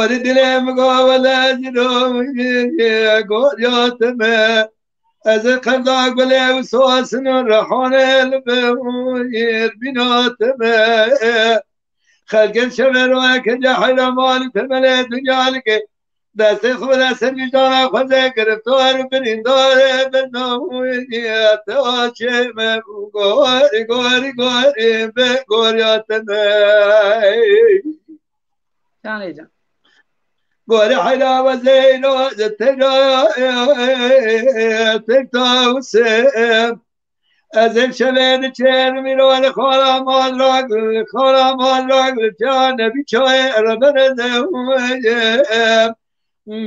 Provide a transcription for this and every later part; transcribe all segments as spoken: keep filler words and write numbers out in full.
Gorî dilê min gavele zîro gorya te me. Ez ê qerda gulê û sosin û rehane li bîna te me. Xelkên şevê royeke cehîra malî temelê dinya like. Destê xwe bide ser wijdana xwe zê giriftar û birîndarê bernamûyê te açê me. Gorî, gorî, gorî, be gorya te me. Canê can. Gorî heyra ve zeyno ze tera tek tawsê. Ez ev şevê diçêrim îro li xala malrak, li xala malrak li çane bî çayê re bere de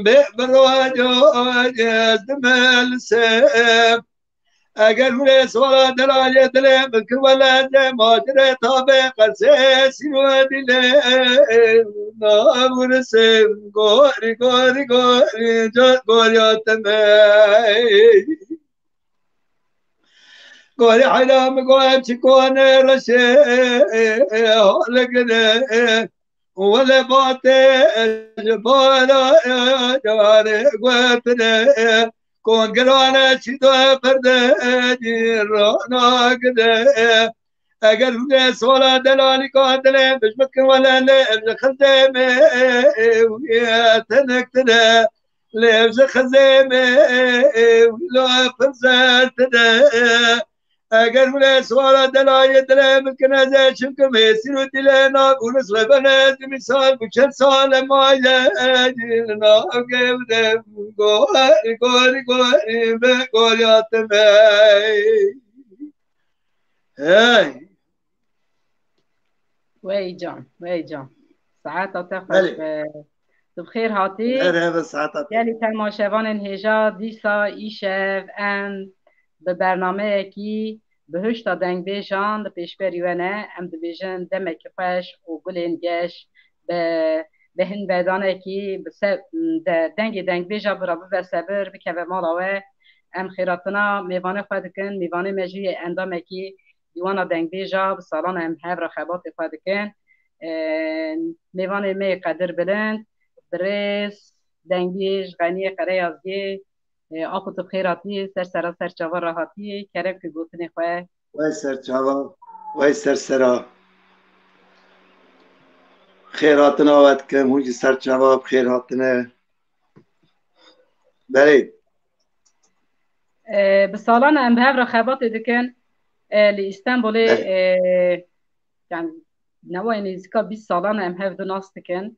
bê bi roca ez dimelise. Eger hûn ê swara delalê dilê min ki wele de macire tabe qersê sîro dilê navurse. Gorî, gorî, gorî, ca-, gorya te me. Gorî heyra min goyem çi kone reşê haligire. Wele bate ji bara carê gotine. Kongirane çi do perde cîrana gide. Eger hûn ê swara delalîka dilê min ji min kin wele lê ev ji xizê me wî tenik tine. Lê ev ji xizê me wî lo pir zertine. Eger hûn ê swara delayê dilê min kin ez ê çimkim êsîr û dilê nav û rizve bene ez mîsal bi çend sal e maye li nav gewre. Gorî, gorî, gorî, be gorya te me. Hey. Wey can, wey can. Saeta te xweş Belê. Be. Tu bi xêr hatî. Her heve saeta te. Gelî temaşevanên hêja dîsa îşev em bi bernameyekî bihuşta dengbêjan li pêşberî we ne. Em dibêjin demekî xweş û gulên geş bi, bi hin bedanekî bi se-, de, dengê dengbêja bi re bibe sebir, bikeve mala we. Em xêratina mêvanê xwe dikin. Mêvanê me jî yê endamekî Dîwana Dengbêja, bi salan em hev re xebatê xwe dikin. Ê, mêvanê me yê qedirbilind, birêz, dengbêj, Xeniyê Qereyazgê, ê, a ku tu bi xêr hatî, ser sera ser çava re hatî, kerem ki gotinê xwe. Wey ser çava, wey ser sera. Xêr hatina we dikim, hûn jî ser çava bi xêr hatine. Belê. Ê, bi salan em bi hev re xebatê dikin. Ê, li Îstenbolê, Belê. ê, yani, newayê nêzîka bîst salan em hev du nas dikin.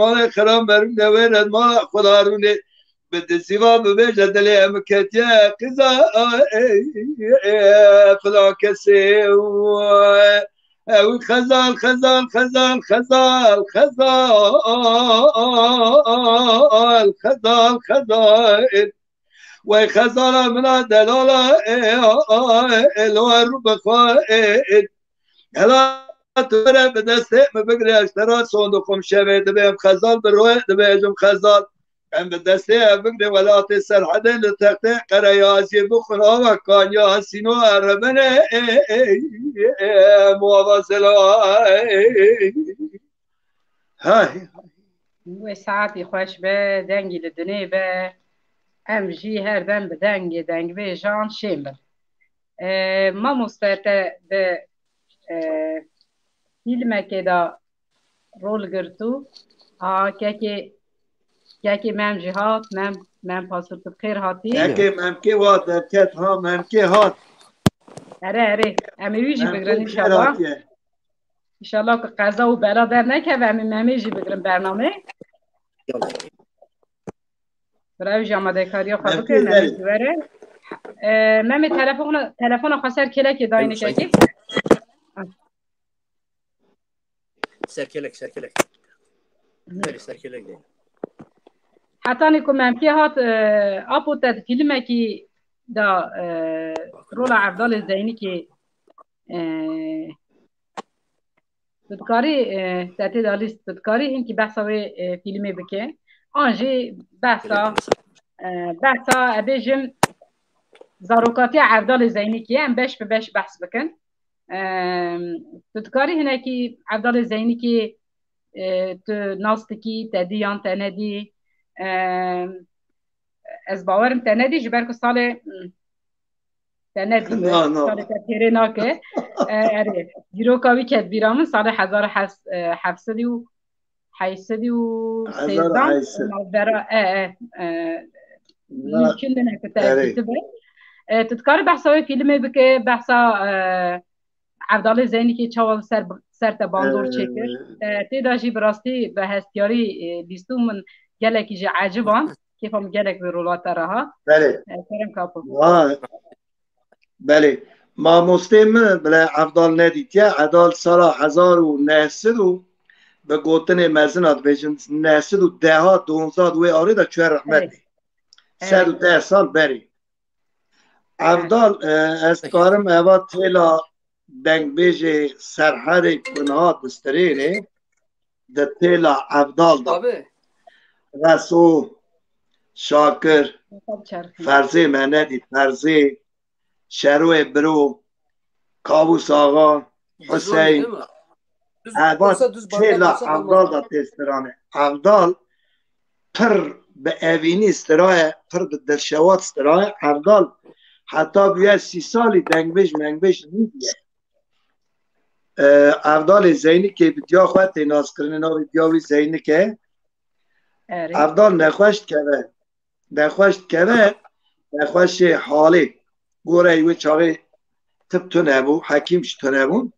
malê xira merûne wêre mala xwe darûnê. Bi dizîva bibêje dilê em ketiye qiza filan kesê ew xezal xezal xezal xezal xezal xezal xezal. Wey xezala mina delala ê ê lo rû bi xwe ê ê. Hela tu were bi destê min bigire, ez te ra son dixwim, şevê dibêm xezal, bi royê dibêjim xezal. Em bi destê ev bigire, welatê Serhedê li textê qereyaziyê bixwin, ava kanya sîno erebene ê ê ê muava zela ê. Hay. Wê saetî xweş be, dengî li dinê be. Em jî her dem bi dengê dengbêjan şên bin. E, mamoste te di e, fîlmekê de rol girtû. A kekê kekê Mem jî hat, Mem Mem pasûr tu bi xêr hatî. Kekê Memkê wa derket ha, Memkê hat. Erê erê. Em ê wî jî bigirin înşallah. Înşallah ku qeza û bela dernekeve, em ê Memê jî bigirin bernamê. Bira ew jî amadekariya xwe bike, Memê jî were. E, Memê telefona, telefona xwe ser kêlekê dayîne kekê. Ser kêlek, ser kêlek. Berê ser kêlek de. Hetanî ku Memkê hat, e, apo te di fîlmekî da, e, rola Evdalê Zeynikê, e, tu dikarî, e, te tê da lîst, tu dikarî hinkî behsa wê, e, fîlmê bike. An jî behsa, e, behsa, e, bêjim, zarokatiya Evdalê Zeynikê, em beş bi beş behs bikin. Em, tu dikarî hinekî Evdalê Zeynikê, e, tu nas dikî, te dî yan te nedî? Em, ez bawerim te nedî, ji ber ku salê, hmm, te nedî, na, na, salê te têrê nake. E, erê, dîroka wî ket bîra min, salê hezar heft, e, heft sed û heyşt sed û sêzdeh, hezar û heyşt sed. Navbera, e, e, e, mümkün nîne ku te, erê, ev dîtibe. E, tu dikarî behsa wê fîlmê bike, behsa, e, Evdalê Zeynikê çawa li ser, ser te bandor çêkir? E, tê de jî bi rastî bi hestiyarî, e, bîstû min gelekî ji eciban, kêfa min gelek bi rola te re ha. Belê. E, kerem kapo. Vay. Belê. Mamostê min bile Evdal nedîtiye. Evdal sala hezar û neh sed û bi gotinê mezin a dibêjin neh sed û deh, donzdeh di wê arê de çûye rehmetê. Sed û deh sal berê. Evdal, e, ez karim eva têla dengbêjê Serhedê ku niha distirênê, di têla Evdal de. Abi. Reso, Şakir, Ferzê Menedî, Ferzê, Şeroyê Biro, Kavûs Axa, Huseyn. Eva têla Evdal de tê stirane. Evdal pir bi evînî stiraye, pir bi dilşewat stiraye. Evdal heta bûye sî salî dengbêj mengbêj nîbûye. E, Evdalê Zeynikê bi diya xwe tê naskirinê, navê diya wî Zeynik e. Erê. Evdal nexweş dikeve. Nexweş dikeve, nexweşê halê. Goreyê wê çaxê tib tune bû, hekîm jî tune bûn.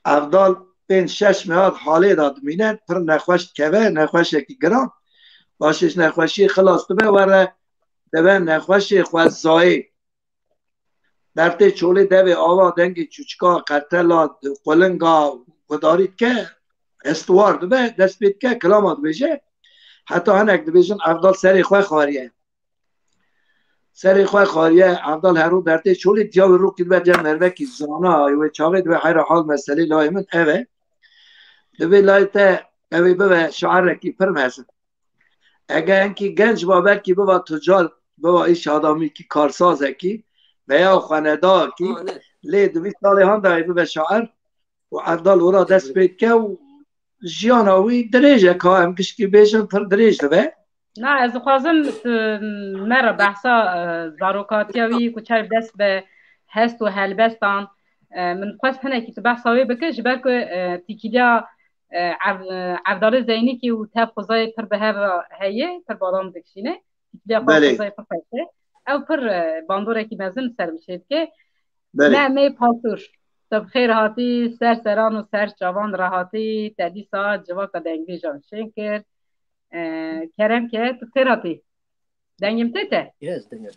Evdal pênc şeş meha di halê de dimîne, pir nexweş dikeve, nexweşekî giran. Paşê ji nexweşiyê xilas dibe, were dibe nexweşê xwezayê. Bertê çolê devê ava dengê çûçika, qetela, qulinga gudarî dike, istiwar dibe, dest pê dike, kilama dibêje. Heta hinek dibêjin Evdal serê xwe xwariye. Serê xwe xwariye, Evdal herû bertê çolê diya wî rûkî dibe cem mervekî zana, wê çaxê dibe heyra hal meselê layê min ev e. Divê layê te ew ê bibe şairekî pir mezin. Ege hinkî genc ba, belkî biba tucar, biba îş adamîkî, karsazekî veya xwenedakî, lê di vîst salê han de ê bibe şair û Evdal ora dest pê dike û jiyana wî dirêj e, ka em gişkî bêjin pir dirêj dibe. Na, ez dixwazim tu me re behsa, e, zarokatiya wî ku çav dest bi hest û helbestan, e, min xwest hinekî tu behsa wê bike, ji ber ku, e, tîkiliya, e, Ev-, e, Evdalê Zeynikî û tev xwezayê pir bi hev re heye, pir badam dikişîne. Tîkiliya xwe, belê, xwezayê pir xweş e. Ew pir, e, bandorekî mezin ser min çêdike. Belê. Memê Pasûr, tu bi xêr hatî, ser seran û ser çavan re hatî, te dîsa civaka dengbêjan şên kir. E, kerem ke, tu bi xêr hatî. Dengê min tê te? Yes, dengê.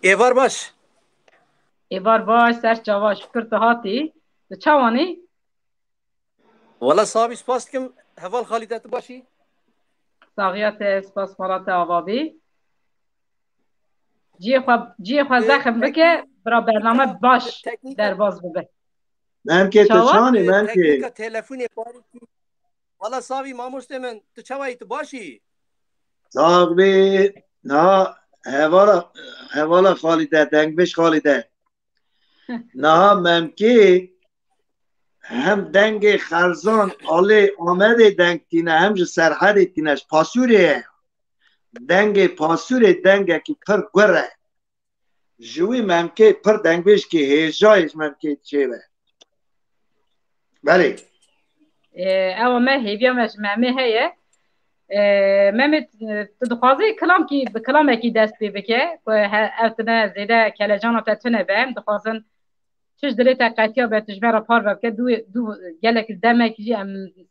Êvar baş. Êvar baş, ser çava, şikir tu hatî. Tu çawanî? Wala sabî, spas dikim. Heval Xalîde, tu başî? Saxiya te, spas mala te ava bî. Ciyê xwe, ciyê xwe, e, zexm bike, teknîk-, bira bername baş teknîka derbas bibe. Memkê, tu çawa? Çanî, e, Memkê? Teknîka telefonê parî kî. Wala sabî, mamostê min, tu çawa yî, tu baş î? Sax bî. Niha hevala, hevala Xalîde, dengbêj Xalîde. Niha Memkê hem dengê Xerzan, alê Amedê deng tîne, hem ji Serhedê tîne, ji Pasûrê ye. Dengê Pasûrê dengekî pir gur e. Ji wî Memkê pir dengbêjkî hêja yê ji Memkê çêbe. Belê. Ê, ewa me, hêviya me ji Memê heye. Ê, Memê, tu dixwazî kilamkî, bi kilamekî dest pê bike, ku he-, ev tine zêde kelecana te tune be, em dixwazin çi ji dilê te qetiya be, tu ji me re parve bike, dû, dû gelek demek jî em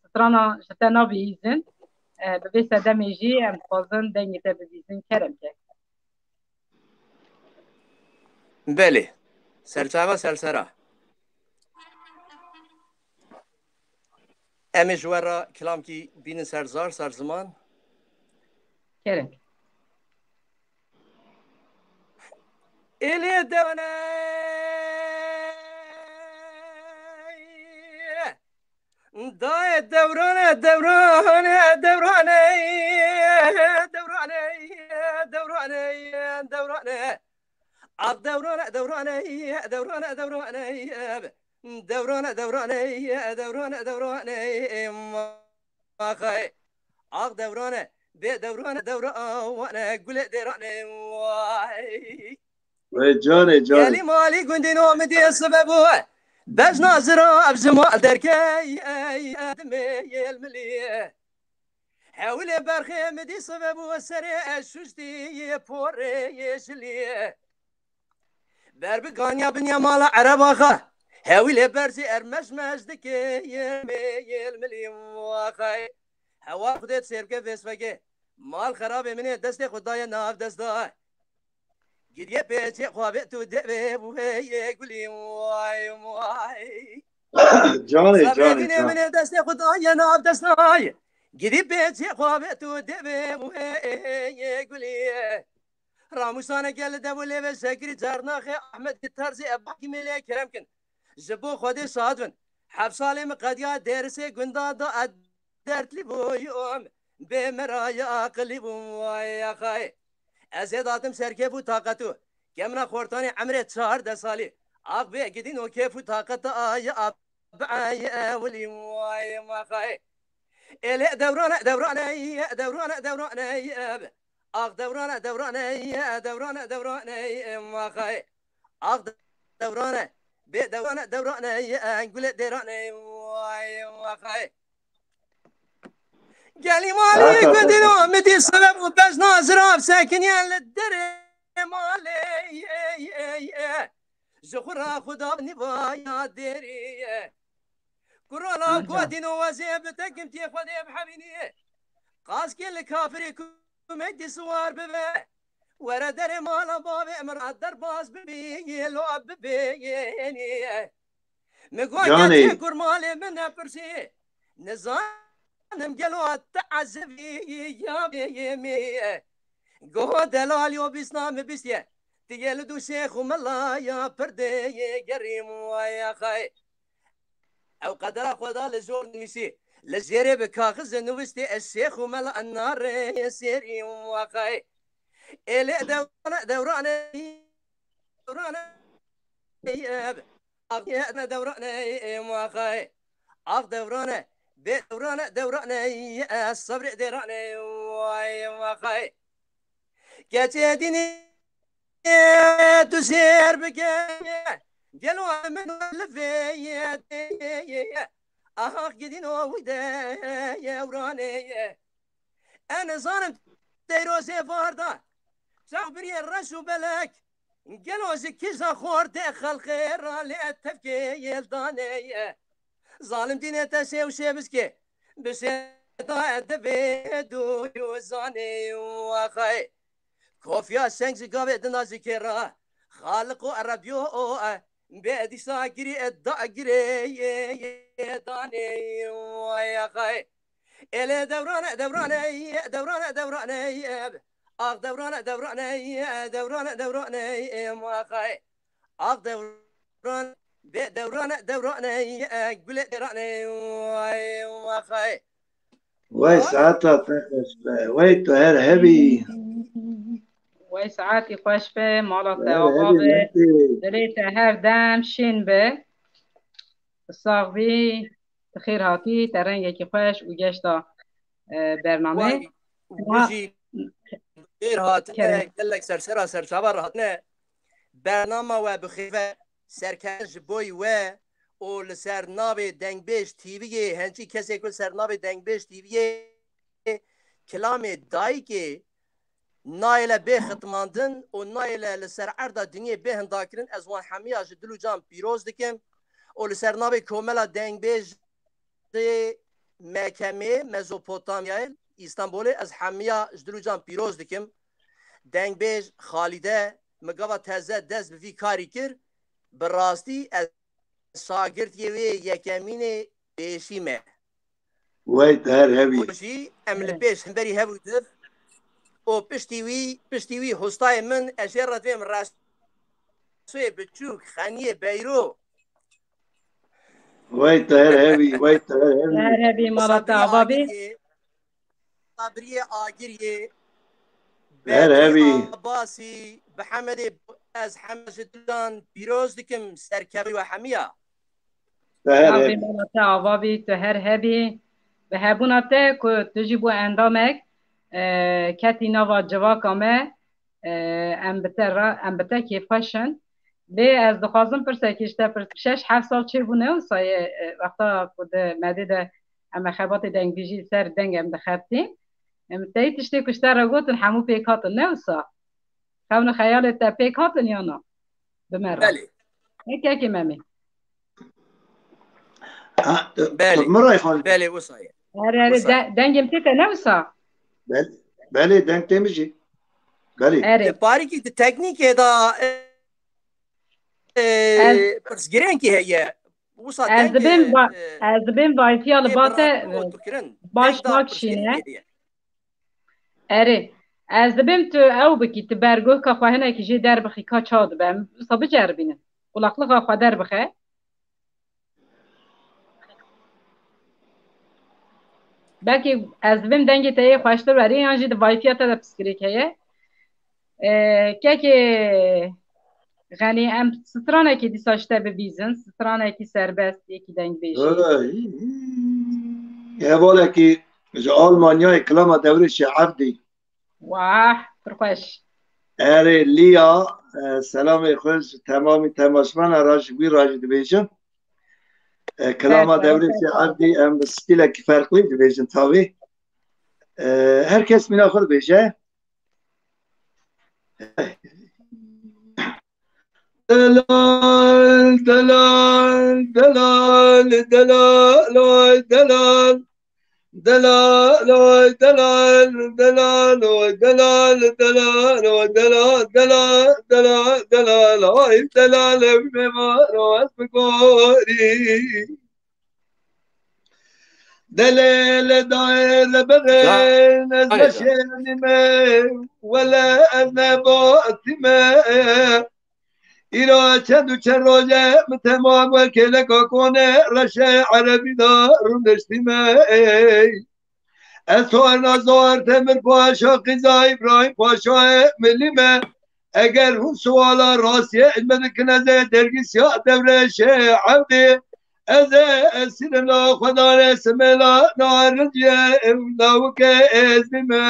strana ji te nabihîzin. E, bi vê sedemê jî em dixwazin dengê te bibîzin. Kerem ke. Belê. Serçava sersera. Em ê ji we re kilamkî bînin ser zar, ser ziman. Kerem. Êlê dewne. Dayê dewrane, dewrane, dewrane, dewrane, dewrane, dewrane. Av dewrane, dewrane, dewrane, dewrane. Dewrane, dewrane, dewrane, dewrane. Maxay. Ax dewrane, bê dewrane, dewrane, gulê dêrane. Vay. Vay canê canê. Gelî malî gundîno min dê sibe bû. Bejna zira ev ji mal derkey, ey, edimê yêl milî. Hewilê berxê min dî sibe bû serê ez şuştî porê yeşilî. Ber bi ganiya binya mala Ereba xwe. Hewilê berzî ermeş meş dike yê mê yêl milî waxay. Hewa Xwedê sêrke vêsvegê. Mal xerabê min ê destê xwe daye nav desta. Giriye pêçê xwe bê tu devê wê yê gulî way way. Canê, canê, canê. Min ê destê xwe daye nav destay. Girî pêçê xwe bê tu devê wê yê gulî. Ramûsane gel dev û lêvê şekirî carnaxê Ahmed Terzî e bakî mêlê kerem kin. Ji bo Xwedê şad bin. Heft salê min qediya dêrisê gunda da dertlî bûyum, bê meraya aqilî bûm, way axay. Ez ê datim serkêf û taqetû. Kemina xortanê emrê çardeh salî. Ax bê gidîn û kêf û taqeta aye ab ewilî, way maxay. Êlê dewrane, dewrane, dewrane, dewrane, ax dewrane, dewrane, dewrane, dewrane, maxay. Ax dewrane, bê dewrane, dewrane, gulê dêrane, way maxay. Gelî malê gundîno min dî sebeb û bejna zirav sekiniye li derê malê. Ji xwe ra xuda nîvaya derî. Kurala gotîno wezê bi tekim tê Xwedê bihemînî. Qaskê li kafirê ku me dî siwar bibe. Were derê mala bavê min ra derbas bibî, lo bibênî. Mi got Canê. Geçê kurmalê min nepirsî. Nizanim gelo te ezivî ya bêyê mi. Goho delal yo bîsna mi bîstiye. Ti yê li dû şêx û mela ya pirdê yê gerîm waya xay. Ew qedera xwe da li jor nivîsî. Li jêrê bi kaxiz nivîstî ez şêx û mela narê sêrî waya xay. Êlê dewrane, dewrane, dewrane. Axiyetne dewrane ê maxay. Ax dewrane, bê dewrane, dewrane, ez sebrê dêrane, way maxay. Keçê dînê tu sêr bike, gelo min li vê ye. Ax gidîno wî de ye, ewrane ye. Ez nizanim teyrozê varda çaw biriyê reş û belek. Gelo ji kîja xortê xelqê ra lê tevkê yêldanê ye. Zalim dînê te şê û şêbiskê bi şêda devê dû û zanê û axay. Kofiya şeng ji gavê dina ji kê ra xaliq û erebiyo o e. Bê dîsa girî e da girê yê danê waya xay. Êlê dewrane, dewrane, dewrane, dewrane, ax dewrane, dewrane, dewrane, dewrane, maxay. Ax dewrane, bê dewrane, dewrane, gulê dêrane, maxay. Wey saeta te xweş be. Wey tu her hebî. Wey saetî xweş be, mala te ava be. Dilê te her dem şên be. Sax bî, tu xêr hatî, te rengekî xweş û geşta e, bernamê. Wey, bijî, xêr hatine, gelek sersera serçava re hatine. Bernama we bi xêr ve, serkevin ji boy we û li ser navê Dengbêj T V'yê, hençî kesê ku li ser navê Dengbêj T V'yê kilamê dayikê nayêle bê xitmandin û nayêle li ser erda dinyê bê hindakirin, ez wan hemiya ji dil û can pîroz dikim û li ser navê Komela Dengbêj Mekemê Mezopotamyayê Îstanbulê, ez hemiya ji dil û can pîroz dikim. Dengbêj Xalîde, min gava teze dest bi vî karî kir, bi rastî ez şagirtiyê wê yekemînê pêşî me. Wey te her hebî. Û jî em li pêş hemberî hev û div û piştî wî, piştî wî hostayê min, ez jê re divêm Resoyê Biçûk, Xeniyê Beyro. Wey te her hebî, wey te her hebî. Her hebî, mala te ava bî. Sabriyê Agiriyê, Her Bedî hebî. Abbasî, bi Hemedê, ez heme ji dilan pîroz dikim, serkevî we hemiya. Te her Ava hebî. Mala te ava bî, tu her hebî. Bi hebûna te ku tu jî bû endamek, e, ketî nava civaka me, e, em bi te ra, em bi te kêfxweş in. Lê ez dixwazim pirsekî ji te pirs. Şeş heft sal çêbû ne wisa ye, e, wexta ku di medê de em xebatê dengbêjî ser deng em dixebitîn. Em teyî tiştê ku ji te re gotin hemû pêk hatin ne wisa? Xewn û xeyalê te pêk hatin ya na? Bi me re. Belê. Hekekê Memê. Ha, Belê. Miray Xalî. Belê, wisa ye. Erê, erê, Wisa. de- dengê min tê te ne wisa? Bel- Belê, deng tê min jî. Belê. Erê. Di parîkî di teknîkê de, e, e, Ez- pirsgirênkî heye. Wisa Ez deng, dibêm e, ba- e, ez dibêm wifi ya li tê ba te, biravî û oturkirin. baş Deng de nakişîne. pirsgirênkî heye. Erê. Ez dibêm tu ew bikî, tu bergoka xwe hinekî jê derbixî ka ça dibe. Em wisa biceribînin. Qulaqlixa xwe derbixe. Belkî ez dibêm dengê te yê xweştir werê yan jî di wifiya te de pirsgirêk heye. Ee, kekê Xenî, em stranekî dîsa ji te bibîzin, stranekî serbest, yekî dengbêjî. Hey, hevalekî ji Almanyayê, kilama Dewrêşê Evdî. Wah, pir xweş. Erê Liya, e, selamê xwe ji temamî temaşvana re ji wî re jî dibêjim. E, kilama Berxwe, Dewrêşê berxwe. Evdî em bi stilekî ferqlî dibêjin tabii. E, her kes mîna xwe dibêje. Delal, delal, delal, delal, oy delal. Delal, oy delal, delal, oy delal, delal, oy delal, delal, delal, delal, oy delal, ew me var, oy bigorî. Delê le dayê le bere, ez ne şêrî me, wele ez ne batî me. Îro çend û çend roje min temam wekê leka kone reşe erebî da rûniştî me. Ey, ez torna zor Temir Paşa, qîza Îbrahîm Paşayê milî me. Eger hûn siwala rastiyê ji me dikin, ez ê dergîsiya Dewrêşê Evdî. Ez ê esîrê nexwedanê simêla narinciyê ew dawikê êzmî me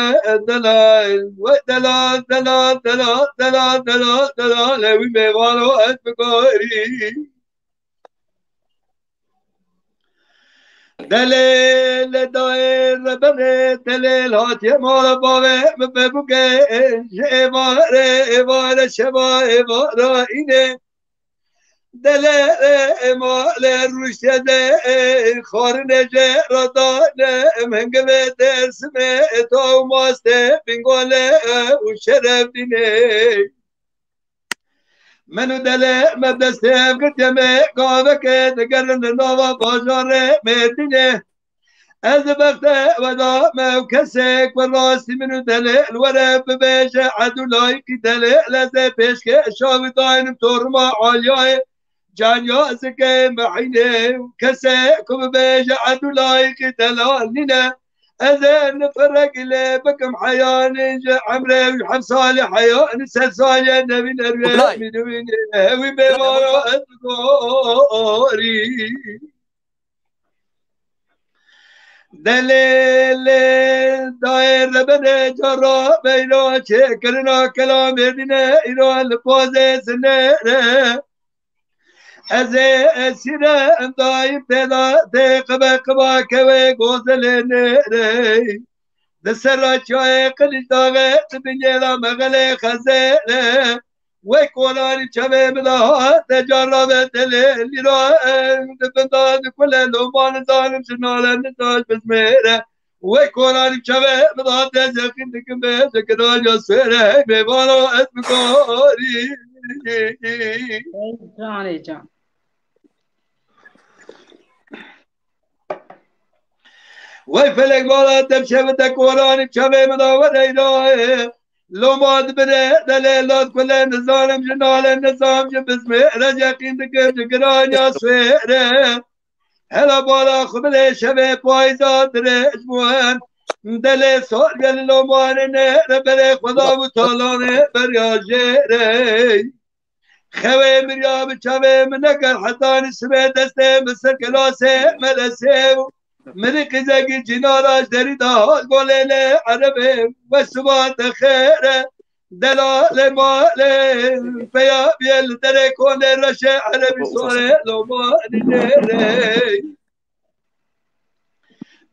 delal. Wey delal, delal, delal, delal, delal, delal, ew mêvano ez bigorî. Delê le dayê le berê, delê le hatiye mala bavê, bi bebûkê ji êvarê, êvarê şeva, êvara înê. Delê êmalê rûştê de, xarinê jê radane, em hingivê Dêrsimê, taw mastê, bingolê û şeref dînê. Min û delê me destê ev girtiye me, gaveke digerin li nava bajarê Mêrdînê. Ez li bexte we da me û kesek we rastî min û delê li were bibêje edû layîqî delê, leze pêşke şavi daynim torima aliyayê canya zikê mehînê. Kesek ku bibêje edû layîqî delal nîne, ez ê nifirek lê bikim heyanî ji emrê wî heft salî heyanî sed salî nevî nerwê Qulay. Mînûnê hewî bêvara ez bigorî. Delê lê dayê rebene cara beyra çêkirina kelamê dîne îro li pozê sinêre. Ez ê esîre em dayîm têda tê qibe qiba kewê gozelê nêrê. Di ser ra çiyayê Qiliç daxê, di bingê de mexelê xezêre. Wek kolanî çavê min de hate cara ve delê lîra em di bin de di kule loma nizanim ji nale nizaj bizmêre. Wey koranî çavê min da te zeqîn dikim bê, dikim ya sêre, hey mêvana ez bikarî. Hey canê can. Wey felek bala te şevite koranî çavê min da wereyra. Loma dibire delê lad kule nizanim ji nale nizam ji bizmê re zeqîn dikim ji giranya sêre. Hela bala xwe bile şevê payza dirêj bûn. Delê sor gel lomanê ne re berê xweda û talanê berya jêrê. Xewê mirya bi çavê min neker hetanî sibê destê min ser kelasê melesê û mirî qîzekî cînara ji derî da hal golê lê erebê we siba te xêre. Delalê malê peya biyê li derê konê reşê erebî sorê lomanî nêrê.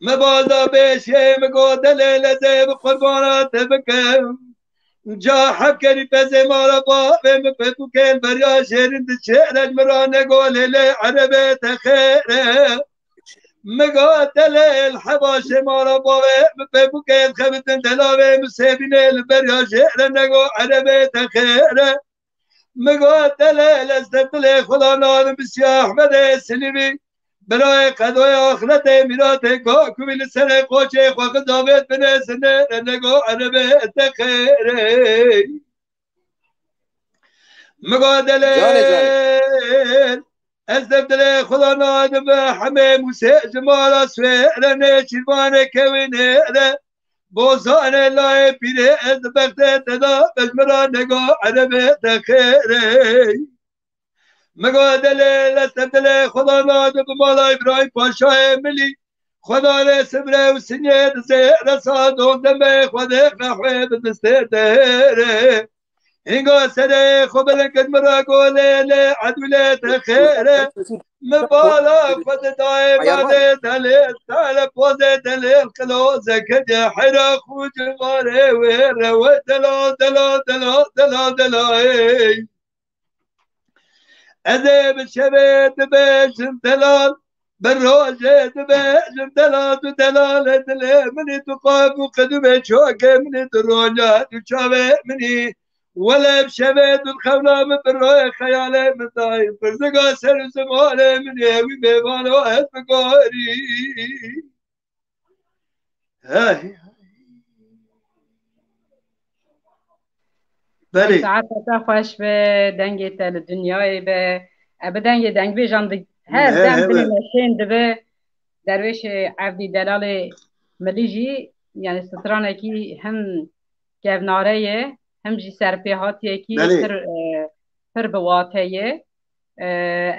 Me baza beşê mi go delê lezê bi qurbana te bikim. Ca hevkerî pezê mala bavê mi pepûkên beriya jêrin diçêre ji min ra nego lêlê erebê te xêre. Mi ga delê li hevaşê mala bavê mi pepûkên xebitin delavê mi sêbînê li beriya jêre nego erebê te xêre. Mi go delê lezde dilê xweda nadim bi Siyah Ehmedê Silîvî. Birayê qedoya axretê mîratê Kakûvî li serê qoçê xwe xizavêt binêzine re nego erebê te xêrê. Mi go delê Canê, canê. Ez dev dilê xweda nadim bi hemê Mûsê ji mala swêre nêçîrvanê kewînê re. Bozanê layê pîrê ez bextê te da bejmira nego erebê te xêrê. Mi go delê leste dilê xweda nade bi mala Îbrahîm Paşayê Milî. Xweda rê sibre û sinyê dizê resa don demê xwedê qehwê bi distê te hêrê. Hînga serê xwe bilind kir min re golê lê edûlê te xêre. Mi bala xwe di dayê gadê delê, dale pozê delê, qilo zekediye heyra xû civarê wê re we delal, delal, delal, delal, delal, ey. Ez ê bi şevê dibêjim delal, bi rojê dibêjim delal, tu delalê dilê min î, tu qaf û qedûmê çokê min î, tu roja tu çavê min î. Wele bi şevê tu xewna min bi royê xeyalê min dayî, pirziga ser û zimanê min ê, wî mêvano ez bikarî. Hey. Belê. Saeta te xweş be, dengê te li dinyayê be. E, bi dengê dengbêjan di her He, dem he, dilê be. me şên dibe. Derwêşê Evdî Delalê Milî jî, yani stranekî hem kevnare ye, hem jî serpêhatiyekî Belê. pir, e, pir bi wate ye. E,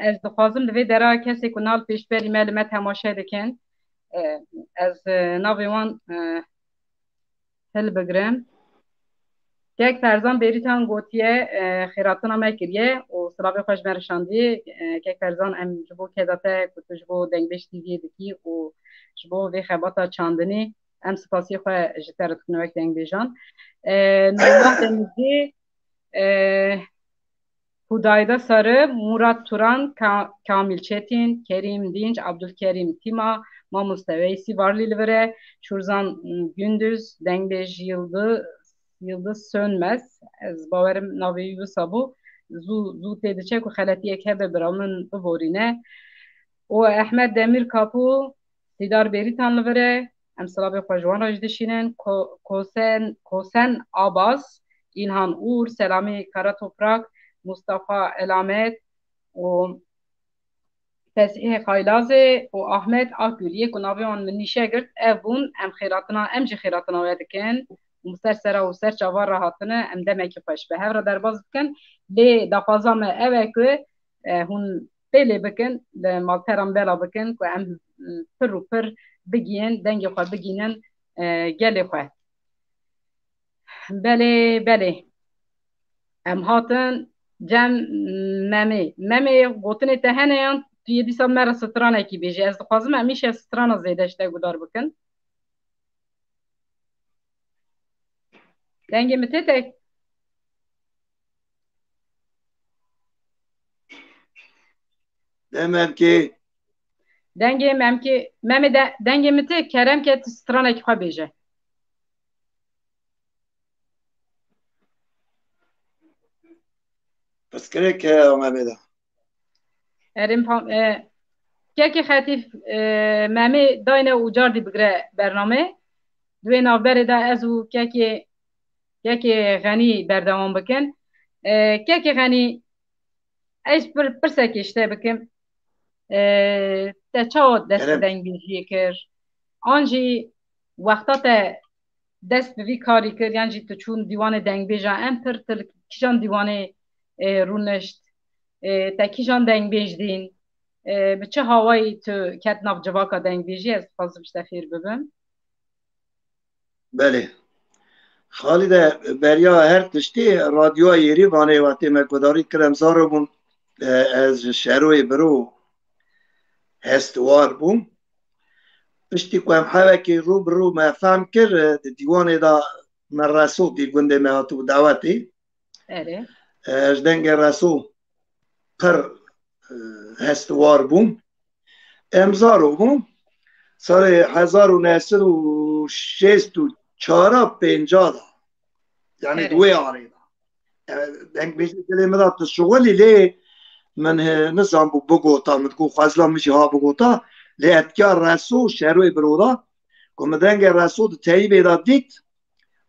ez dixwazim li vê dera kesê ku nav pêşberî me li me temaşe dikin, e, ez, e, navê wan, e, hilbigirim. Kek Ferzan Bêrîtan gotiye, e, xêratina me kiriye û silavê xwe ji me re şandiye. E, Kek Ferzan, em ji bo keda te ku tu ji bo Dengbêj T V'yê dikî û ji bo vê xebata çandinî, em spasiyê xwe ji te re dikin wek dengbêjan. E, Nurullah Denizci, e, Hudayda Sarı, Murat Turan, Ka-, Kamil Çetin, Kerim Dinç, Abdülkerim Tima, Mamoste Veysî Varlî li vir e, Şurzan, m, Gündüz, Dengbêj Yıldız, Yıldız Sönmez, ez bawerim navê wî wisa bû, zû, zû tê diçe ku xeletiyek hebe bira min biborîne. Û Ehmed Demir Kapû, Sîdar Bêrîtan li vir e, em silavê xwe ji wan re jî dişînin. Ko-, Kosen, Kosen Abas, Îlhan Ûr, Selamî Karatoprak, Mustafa Elamet û Fesîhê Xaylazê û Ahmet Akguliyê ku navê wan min nîşe girt, ev bûn, em xêratina, em jî xêratina we dikin û ser sera û ser çava re hatine, em demekî xweş bi hev re derbas bikin. Lê daxwaza me ew e ku, e, hûn pêlê bikin, li malperan bela bikin ku em, e, pir û pir bigihên, dengê xwe bigihînin, e, gelê xwe. Belê, belê. Em hatin cem Memê. Memê, gotinê te hene yan tu yê dîsa me re stranekî bêje? Ez dixwazim em îşev strana zêde ji te guhdar bikin. Dengê min tê te? Demekê. Dengê Memkê, Memê de, dengê min tê, kerem ke tu stranekî xwe bêje. Pirsgirêk heye Memê de. Erê, pam-, e, kekê Xetîf, e, Memê dayne û cardî bigire bername. Di wê navberê de ez û kekê, kekê Xenî berdewam bikin. E, kekê Xenî, ez pir-, pirsekê ji te bikim. E, te çawa dest bi Kerem. dengbêjiyê kir? An jî wexta te dest bi vî karî kir, yan jî tu çûn dîwanê dengbêjan em pir, tu li kîjan dîwanê, e, rûnişt, e, te kîjan dengbêj dîn, e, bi çi hawayî tu ket nav civaka dengbêjiyê, ez dixwazim ji te fêr bibim. Belê. Xalide, beriya her tiştî radyoya Yêrîvanê wextê me guhdarî kir, em zaro bûn, e, ez ji Şeroyê Biro hestwar bûm. Piştî ku em hevekê rû bi rû me fehm kir, e, di dîwanê de me Reso dî gundê me hatibû dawetê. Erê. E, ji dengê Reso pir, e, hestwar bûm. Em zaro bûm. Salê hezar û neh sed û şêst û çar a pênca de. Yani Erê. di wê arê de. E, dengbêjê dilê min de dişuxulî lê min, e, nizanbû bigota, min digot xwezla min jî ha bigota. Lê etkiya Reso, Şeroyê Biro de, ku min dengê Reso di teyîbê de dît,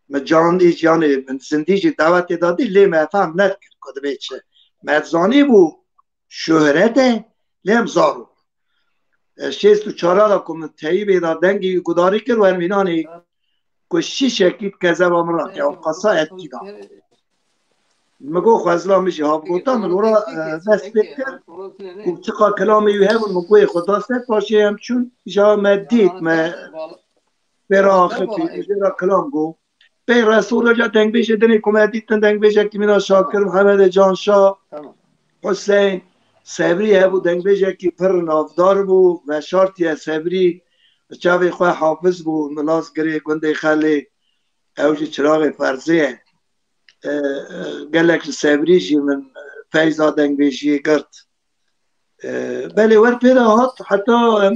min candî jî, yanê min zindî jî dawetê de dît, lê me fehm nedikir ku dibê çi. Me zanîbû şohret e, lê em zaro. E, şêst û çar de ku min teyîbê de dengê wî gudarî kir, wer mînanê ku şîşekî di kezeba min re kewt, qasa etkî da. Min got xwezla min jî ha bigota, min ora, e, dest pê kir û çiqa kilamê wî hebûn, min got ê Xweda ser, paşê em çûn, îja me dît, me pê re axifî, jê re kilam got. Pey Reso re ca dengbêjê dinê ku me dîtin, dengbêjekî Mîna Şakir, Mihemedê Canşa, Tamam. Huseyn, Sebrî hebû, dengbêjekî pir navdar bû, veşartiye Sebrî, bi çavê xwe hafiz bû, Milazgirê, gundê Xelê, ew jî çiraxê Ferzê ye. E, e, gelek ji Sebrî jî min, e, feyza dengbêjiyê girt. E, belê wer pê de hat, heta em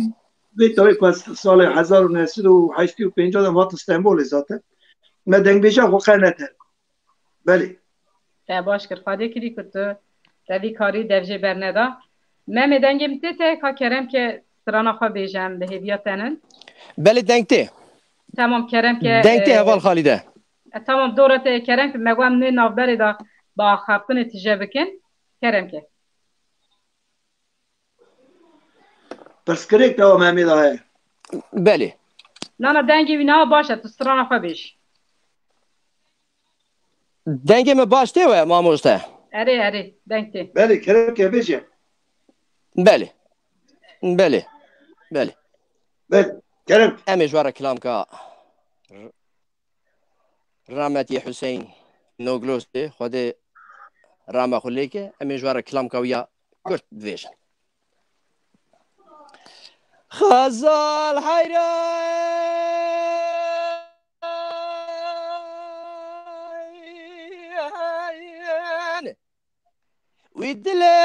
vê tawê ku ez salê hezar û neh sed û heştê û pênc de em hat Stenbolê zaten. Me dengbêja xwe qe neterk. Belê. Te baş kir. Xwedê kirî ku tu te vî karî dev jê berneda. Memê dengê min tê te, ka kerem ke strana xwe bêjem, bi hêviya tenin. Belê, deng tê. Tamam, kerem ke, Deng tê, e, heval Xalîde. E, tamam, dora te kerem ke me wan nê navberê de bi axaftinê tije bikin. Kerem ke. Pirsgirêk dewa Memê de heye. Belê. Nana, dengê wî niha baş e, tu strana xwe bêj. Dengê me baş tê we, mamoste? Erê, erê, deng tê. Belê, kerem ke bêje. Belê. Belê. Belê. Belê, kerem. Em ê ji we re kilam ka. Rahmetî Hüseyin Noglosê, Xwedê rahma xwe lê ke, em ê ji we re kilamka wî ya kurt bivêjin. Xezal heyran. Wî dilê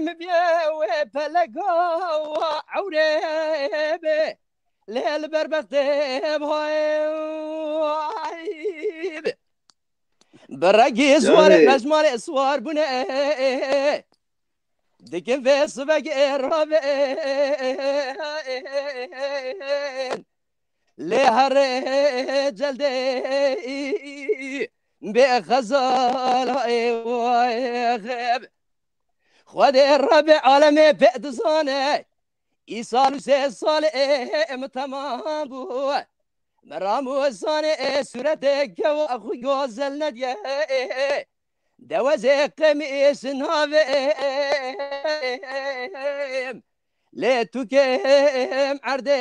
min bê wê pelega ewrê bê, lê li ber bextê vay bê. Bi regî swar, Yanî. Mejmarê swar bûne, dikin vê sivegê ravên. Lê herê celdê bê xezala ê wexeb. Xwedê Rebê alemê pê dizane, îsal û sê salê min temam bû. Meram û zanê sûretê kewa xwe gozel nediye. Dewezê qemîs navê lê tu kêm erdê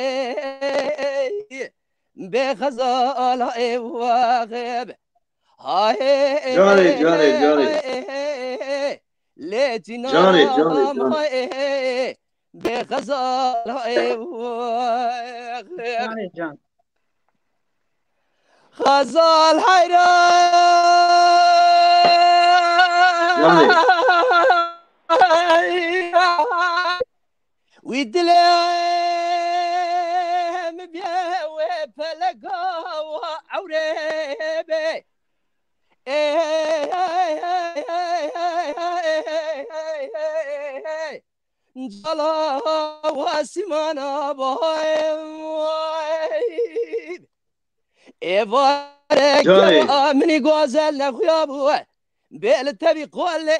bê xezala ê wexeb. Hayê Canê, canê, canê. Lê Canê, canê, canê. Bê xezala ê wexeb. Canê can. Xezal heyran. Yanî. Wî dilê min bê wê peleka wa ewrê bê. Ê, cala wa simana bay. Êvareke Canê. Minî gozel nexuya bû. Bê li tevî qolê.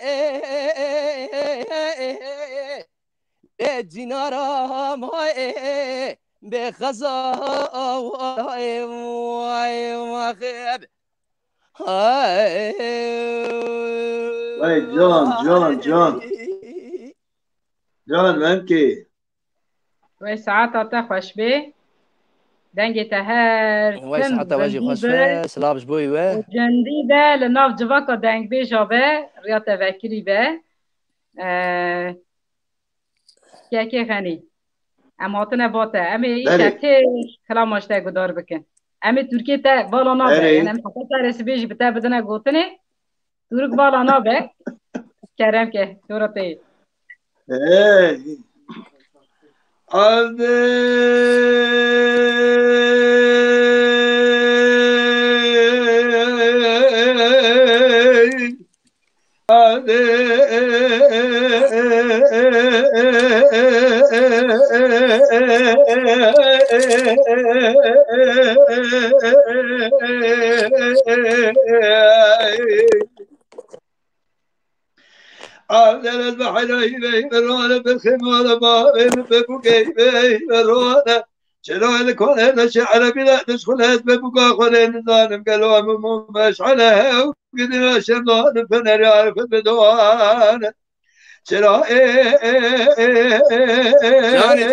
Lê cînara mayê bê xeza. Vay, vay, vay. Vay, can, can, can. Can, Memkî. Wey saeta te xweş bê. Dengê te her Wey tim saeta we jî zindî xweş be. Be. Silav ji bo we. Û cindî be, li nav civaka dengbêja be, riya te vekirî be. Ee, Kekê Xenî. Em hatine ba te. Em ê Belê. Îşev tê kilama ji te guhdar bikin. Em ê Tirkiyê te bala nabe. Belê. Yani em heta serê sibê jî bi te bidine gotinê. Turk bala nabe. Kerem ke, tora te. Hey. Hadi. Hadi. Avderet bi heyrayî ve merwane, bi xêmane bavê min, bi bûgeyî ve merwane. Çira li konê de şi erebî de dişxulez, bi bûga xwe lê nizanim gelo min mû meşale hew gidina şemdan fenerya fin bidowane. Çira ê, ê, ê, ê, ê, ê, Canê, canê.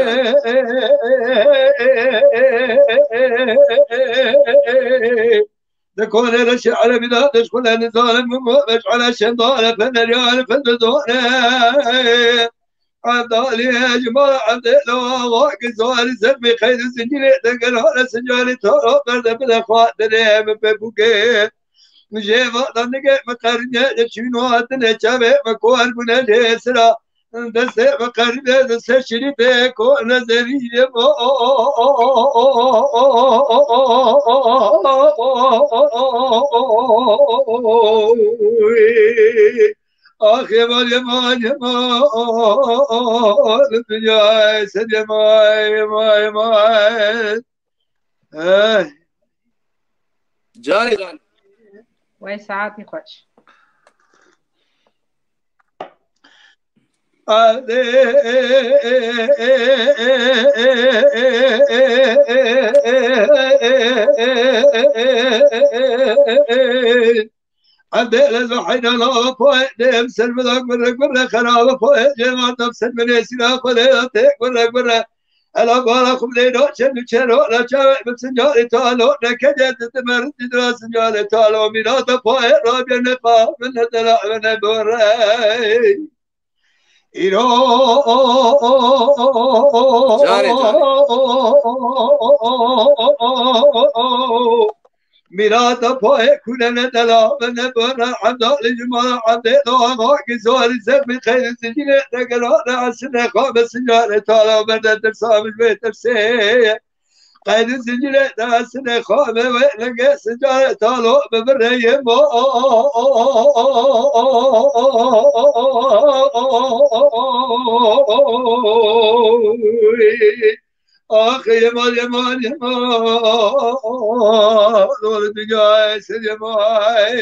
Di konê reşê erebî de dişxule nizanim min mû meşale şemdan fenerya fin bidone. Evdalî ji mala evdê lawa ki zarî zermê xeyr û zincîrê dengel hale sincarî tara berde bide xwatirê min pê bûkê. Jê vada nigê min qerîne de çîn û hatine çavê min kuwer bûne lê sira. Destê min qerîne de ser şirî de ku nezerî de bo. Ax, yeman, yeman, yeman. Dinyayê ser yeman, yeman, yeman. Eh. Canê can. Wey saetî xweş. Evdê lez ve heyrana poe dem ser bida gurre gurre xerabe poe cema tam ser bine sira xole te gurre gurre. Ela bara xum leyla çen çero la çawe bim sincarî talo ne kece de mer didra sincarî talo mira da poe rabia ne pa ne dela ne bore. Îro. Canê, canê. Mîrata poyê kûrene dela bine bora evdalî ji mala evdê doğa ki zorî zermî xeyri zincîrê de gerane esine xabe sinyare tala berde tirsa min vê tirsê. Qeydî zincîrê de esine xabe wê lenge sincare talo bi bireyê mo. Ax yemal yemal yemal. Dor digaye ser yemal.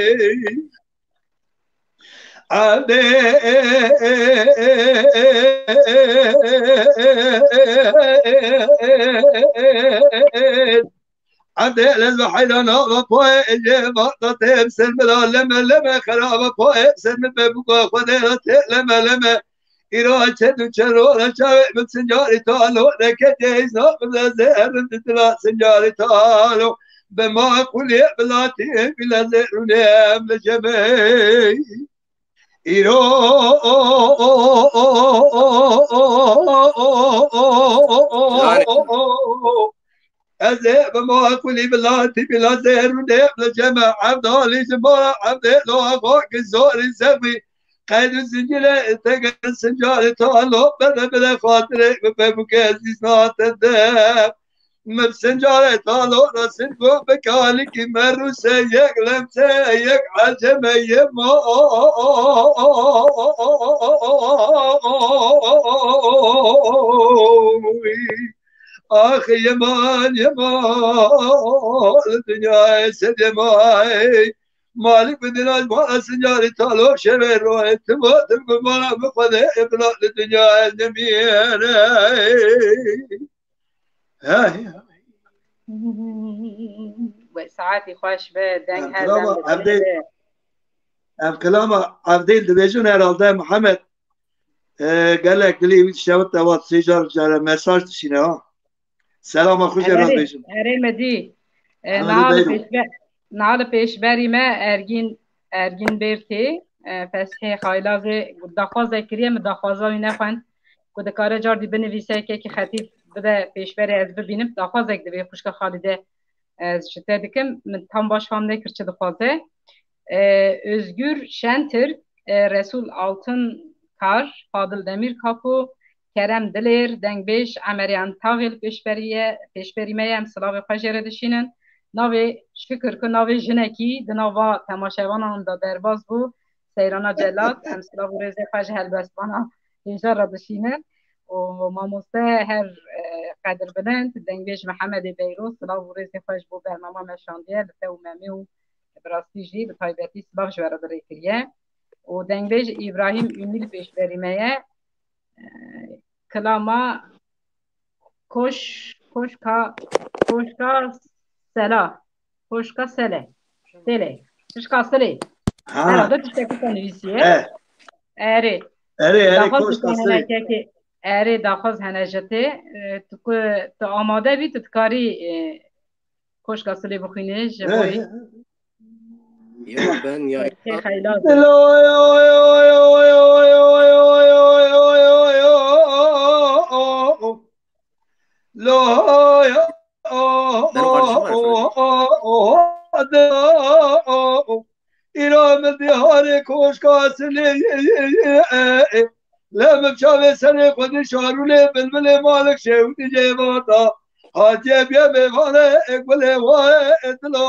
Ade. Ade lez ve heyrana ve poe ece vaqta tem ser mila leme leme xeraba poe ser mi be buka xwede te leme leme. Îro çed û çero re çavê min sincarî talo, reke teyza bila zerrin didila sincarî talo. Be ma qulê bilatî bila zerrûnê em li cemê. Îro. Yanî. Ez ê bi ma kulî bilatî bila zerrûnê em li cemê evdalî ji ma evdê lo xo ki zorî zevî. Qeyd û zincîrê te ger sincarê talo bede bide xatirê bi pemûkê ezîz nate de. Min sincarê talo ra sirgo bi kalikî merûse yek lemse yek eceme yema. Ax yeman yeman dinyayê sed yemayê. Malik bi dilaj ma sincarê talo şevê royê tima tim bi mala bi xwedê iqla li dinyayê nemîre. Hey. We saetî xweş be, deng her dem Ev kilama Evdêl dibêjin herhalde Mihemed. E, gelek dilê wî dişewit te wat sê car care mesaj dişîne ha. Selama xwe jê re dibêjin. Erê me dî. E, niha li pêşber, niha li pêşberî me Ergîn, Ergîn Bêrtê, e, Fesihê Xaylazê daxwazek kiriye, min daxwaza wî nexwend ku dikare cardî binivîse, kekî xetîb bide pêşberê ez bibînim. Daxwazek divê xwişka Xalîde ez ji te dikim. Min tam baş fam nekir çi dixwaze. E, Özgür Şentürk, e, Resul Altınkar, Fadıl Demirkapı, Kerem Dilêr, dengbêj Emeriyan Taxê li pêşberiye, pêşberî me ye, em silavê xwe jê re dişînin. Navê şikir ku navê jinekî di nava temaşevanan de derbas bû, Seyrana Celat, em silav û rêzê xwe ji helbestvana hêja re dişînin. Û mamoste her, e, qedirbilind, dengbêj Mihemedê Beyro, silav û rêzê xwe ji bo bernama me şandiye, li te û Memê û bi rastî jî bi taybetî silav ji we re dirê kiriye. Û dengbêj Îbrahîm Ünlî li pêşberî me ye. E, kilama Koş, Koşka, Koşka Sela. Koşka Sele. Sele. Koşka Sele. Ha. Herhalde tiştekî te nivîsiye. He. Erê. Erê, erê, Daxwaz Koşka dikene Sele. Kekê. Erê, daxwaz hene ji te. E, tu ku tu amade bî, tu dikarî, e, Koşka Silê bixwînê ji bo wê. Ya ben ya. Kekê Xeylaz. Îro min diharê Koşka Silê. Lê min çavê serê xwe di şarûlê bilbilê malik şewdî cêvata. Hatiye biye mêvane gulê wa dilo.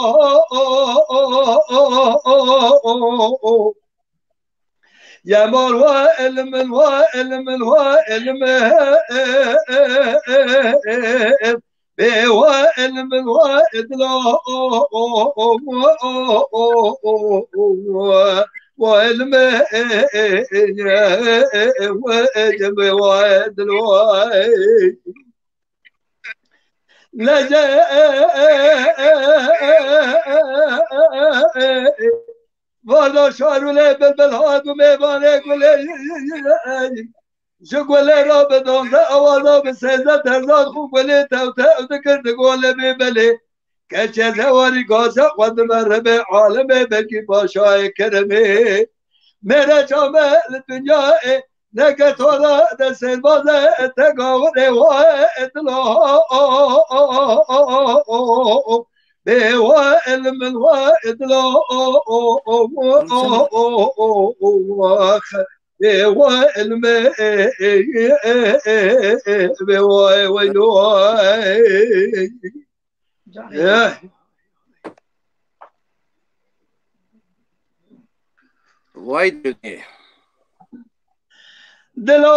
Yemar wa ilmin wa ilmin wa ilmin. Bê wa ilmin wa idla wa ilmin. Lece Varda şarûlê bilbil hat û mêvanê gulê. Ji gulê re bi donze awaza bi sêze terzan xwe gulê tew tew dikir di golê bê belê. Keçê zewarî gaze xwe dibe rebê alemê belkî paşayê keremê. Mêre çame li dinyayê neke tora de sêrbaze te gawirê wa etlo. Bê wa ilmin wa idla. Bê wa ilme bê wa weylo. Vay dede. Dilo.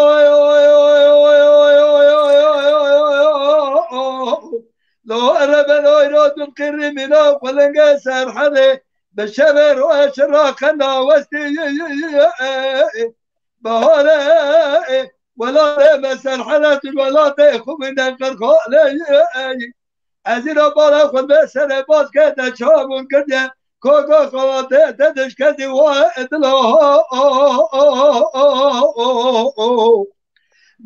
Lo erebe lo iro dun kirri mino kulenge serhade. Bi şevê roye şira kenda westî. Bahare welatê me serhade tu welatê xwe binde qirxale. Ez îro bala xwe be serê baz ke te çav bûn kiriye. Koka xalatê te dişketî wa edila.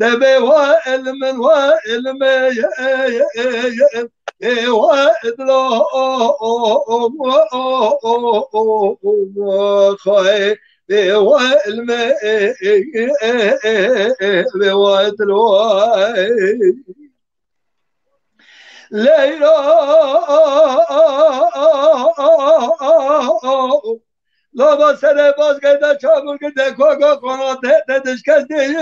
Debê wa ilmin wa ilme ye ye ye ye. Ê wa edila. Xay. Ê wa ilme. Ê wa edila. Leyla. Lava Serê baz gerde çamur girde koka konate te dişkes değil.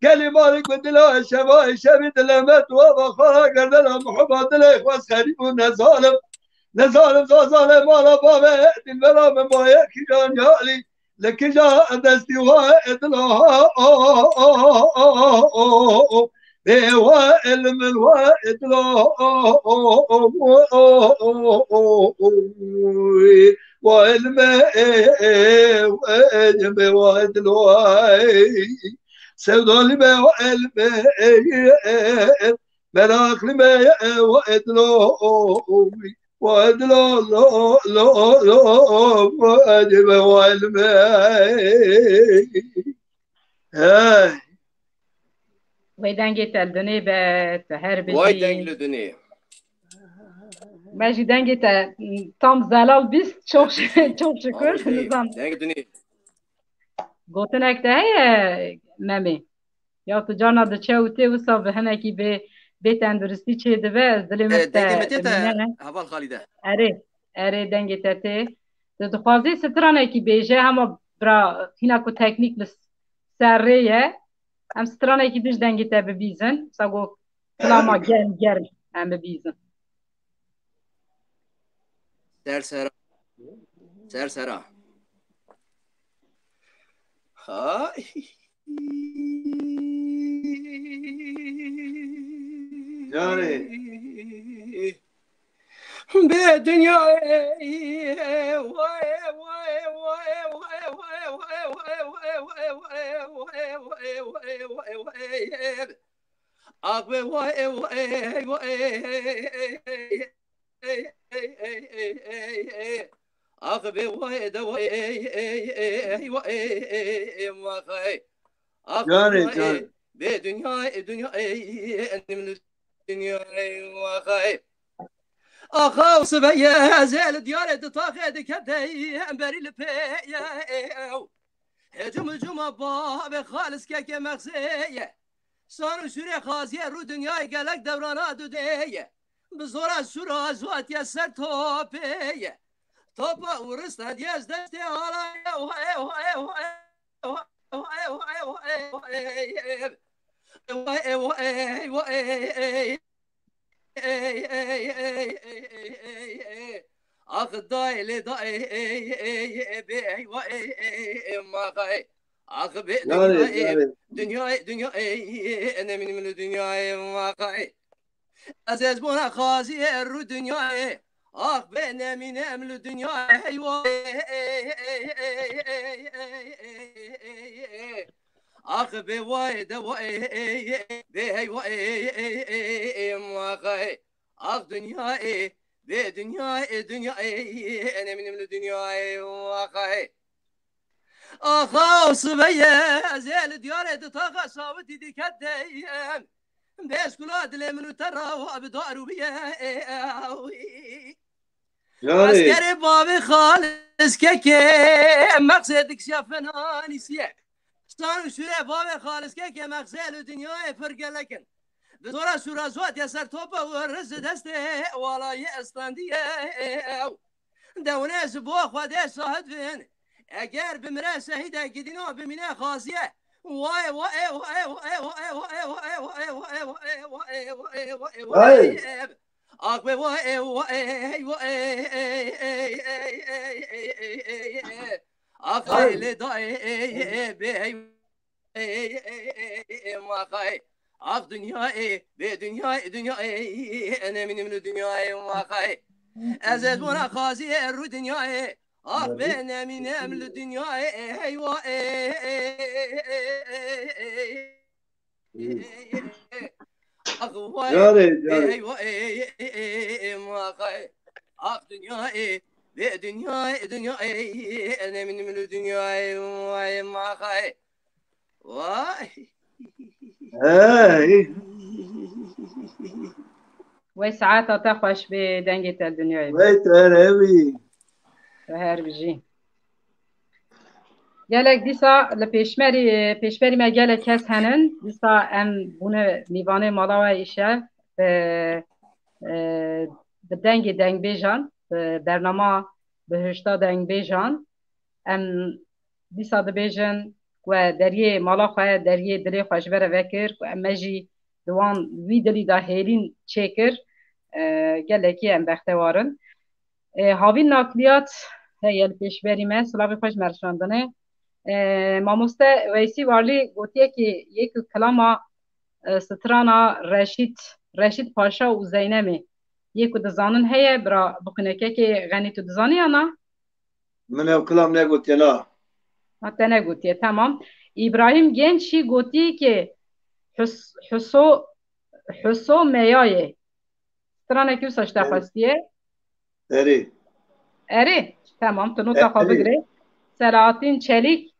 Gelî malik bi dila şeva şevî dilemet ve ve xara gerdena muhibba dilê xwez xerîb û nezalim. Nezalim zazale mala bave dilbera min baye kijan yalî. Li kija destî wa edila bê wa ilmin wa edila wa ilme wa ilme wa edila. Sevdalî me wa ilme, merakli me wa edila. Wa edilo lo lo lo wa edilo wa edime. Hey. Wey dengê te li dinê be, tu her bijî. Vay deng li dinê. Me jî dengê te tam zelal bîst, çok şi- çok şükür. Nizam. Deng dinê. Gotinek te heye Memê? Ya tu carna diçe û tê wisa bi hinekî bê, bê tenduristî çê dibe, ez dilê min E, dengê te me tê te dimîne. Heval Xalîde. Erê, erê dengê te tê. Tu dixwazî stranekî bêje hema bira hîna ku teknîk li ser rê ye. Em stranekî din ji dengê te bibîzin. Wisa ku kilama germ germ em bibîzin. Ser sera. Ser sera. Hay. Canê. Bê dinyayê, vay, vay, vay. Ax be vay, vay, vay. Ax be vay de vay, vay, vay. Ax Canê, be canê. Be dünya, dünya, enim dünya, vay. Axa, o sibe ye, zel diyare de taxe de kete, emberi li pe ye. Hecum hecuma ba ve xalis keke mexzeye. Sar û şûrê xaziye rû dinyayê gelek dewrana dudeye. Bi zora şûra zuatiye ser topeye. Topa û rista diye ji destê alaye. Ohe, ohe, ohe, ohe, ohe, ohe, ohe, ohe. Ohe, ohe, ohe, ohe. Ey, ey, ey, ey, ey, ey, ey, ey. Ax dayê lê dayê, ey, ey, ey, bê, ey, wa, ey, ey, ey, maxa, ey. Ax bê Yarê, dünya, ey, yarê. Dünya, ey, dünya, ey, ey, ey, ne minim li dünya, ey, maxa, ey. Ez ez bona xazî, ey, rû dünya, ey. Ax bê ne minem li dünya, ey, wa, ey, ey, ey. Ax bê wa, ey, de wa, ey, ey, ey, bê hey wa, ey, ey, ey, ey, ey, maxa, ey. Ax dinya, ey, bê dinya, ey, dinya, ey, ey, ne minim li dinya, ey, maxa, ey. Axa, o sibe ye, ez ê li diyarê di taxa sawitî dîket deyem. Bêskula dilê min û te rawa bi dar û biye, ey, ey. Yarê. Eskerê bavê xalis keke, mexzê diksiya fenanîsiye. Stan û şûrê bavê xalis keke, mexzê li dinyayê pir gelek in. Bi zora şûra zuatiye ser tope û riz destê walayê estandiye. Dewne ji bo Xwedê şahid bin. Eger bimire şehîde gidîno bimîne xaziye. Vay, vay, vay, vay. Ax be vay, vay, vay, vay. Ax le da, be hey. Ey, ey, ey, ey, ey, ey, maxa, ey. Ax dinya, ey, bê dinya, ey, dinya, ey, ey, ne minim li dinya, ey, maxa, ey. Ez ez bona xazî, ey, rû dinya, ey. Ax bê ne minem li dinya, ey, ey, hey, wa, ey, ey, ey, ey, ey, ey, ey. Ax vay, Yarê, ey, yarê. Ey, vay, ey, ey, ey, ey, ey, maxa, ey. Ax dinya, ey, bê dinya, ey, dinya, ey, ey, ne minim li dinya, ey, vay, maxa, ey. Vay. Hey. Wey saeta te xweş bê, dengê te dinyayê. Wey te her hebî. Te her bijî. Gelek dîsa li pêşmerî, pêşberî me gelek kes henin. Dîsa em bûne mîvanê mala we îşev, e, e, bi dengê dengbêjan, bi bernama bihişta dengbêjan. Em dîsa dibêjin ku deriyê mala xwe, deriyê dilê xwe ji ber ve kir, ku em me jî di wan, wî dilî de hêlîn çêkir. E, gelekî em bextewar in. E, havîn nakliyat heye li pêşberî me, silavê xwe ji me re şandine. E, mamoste Weysî Varlî gotiye ki yê ku kilama, e, strana Reşîd, Reşîd Paşa û Zeynemê yê ku dizanin heye, bira bixwîne. Kekê Xenî, tu dizanî ya na? Min ew kilam negotiye, na. Ha, te negotiye, tamam. Îbrahîm Genç jî gotî ki Hus-, Huso, Huso Meyayê. Stranekî wisa ji te Erê. xwestiye. Erê. Erê, tamam, tu nota xwe Erê. bigire. Selahattin Çelik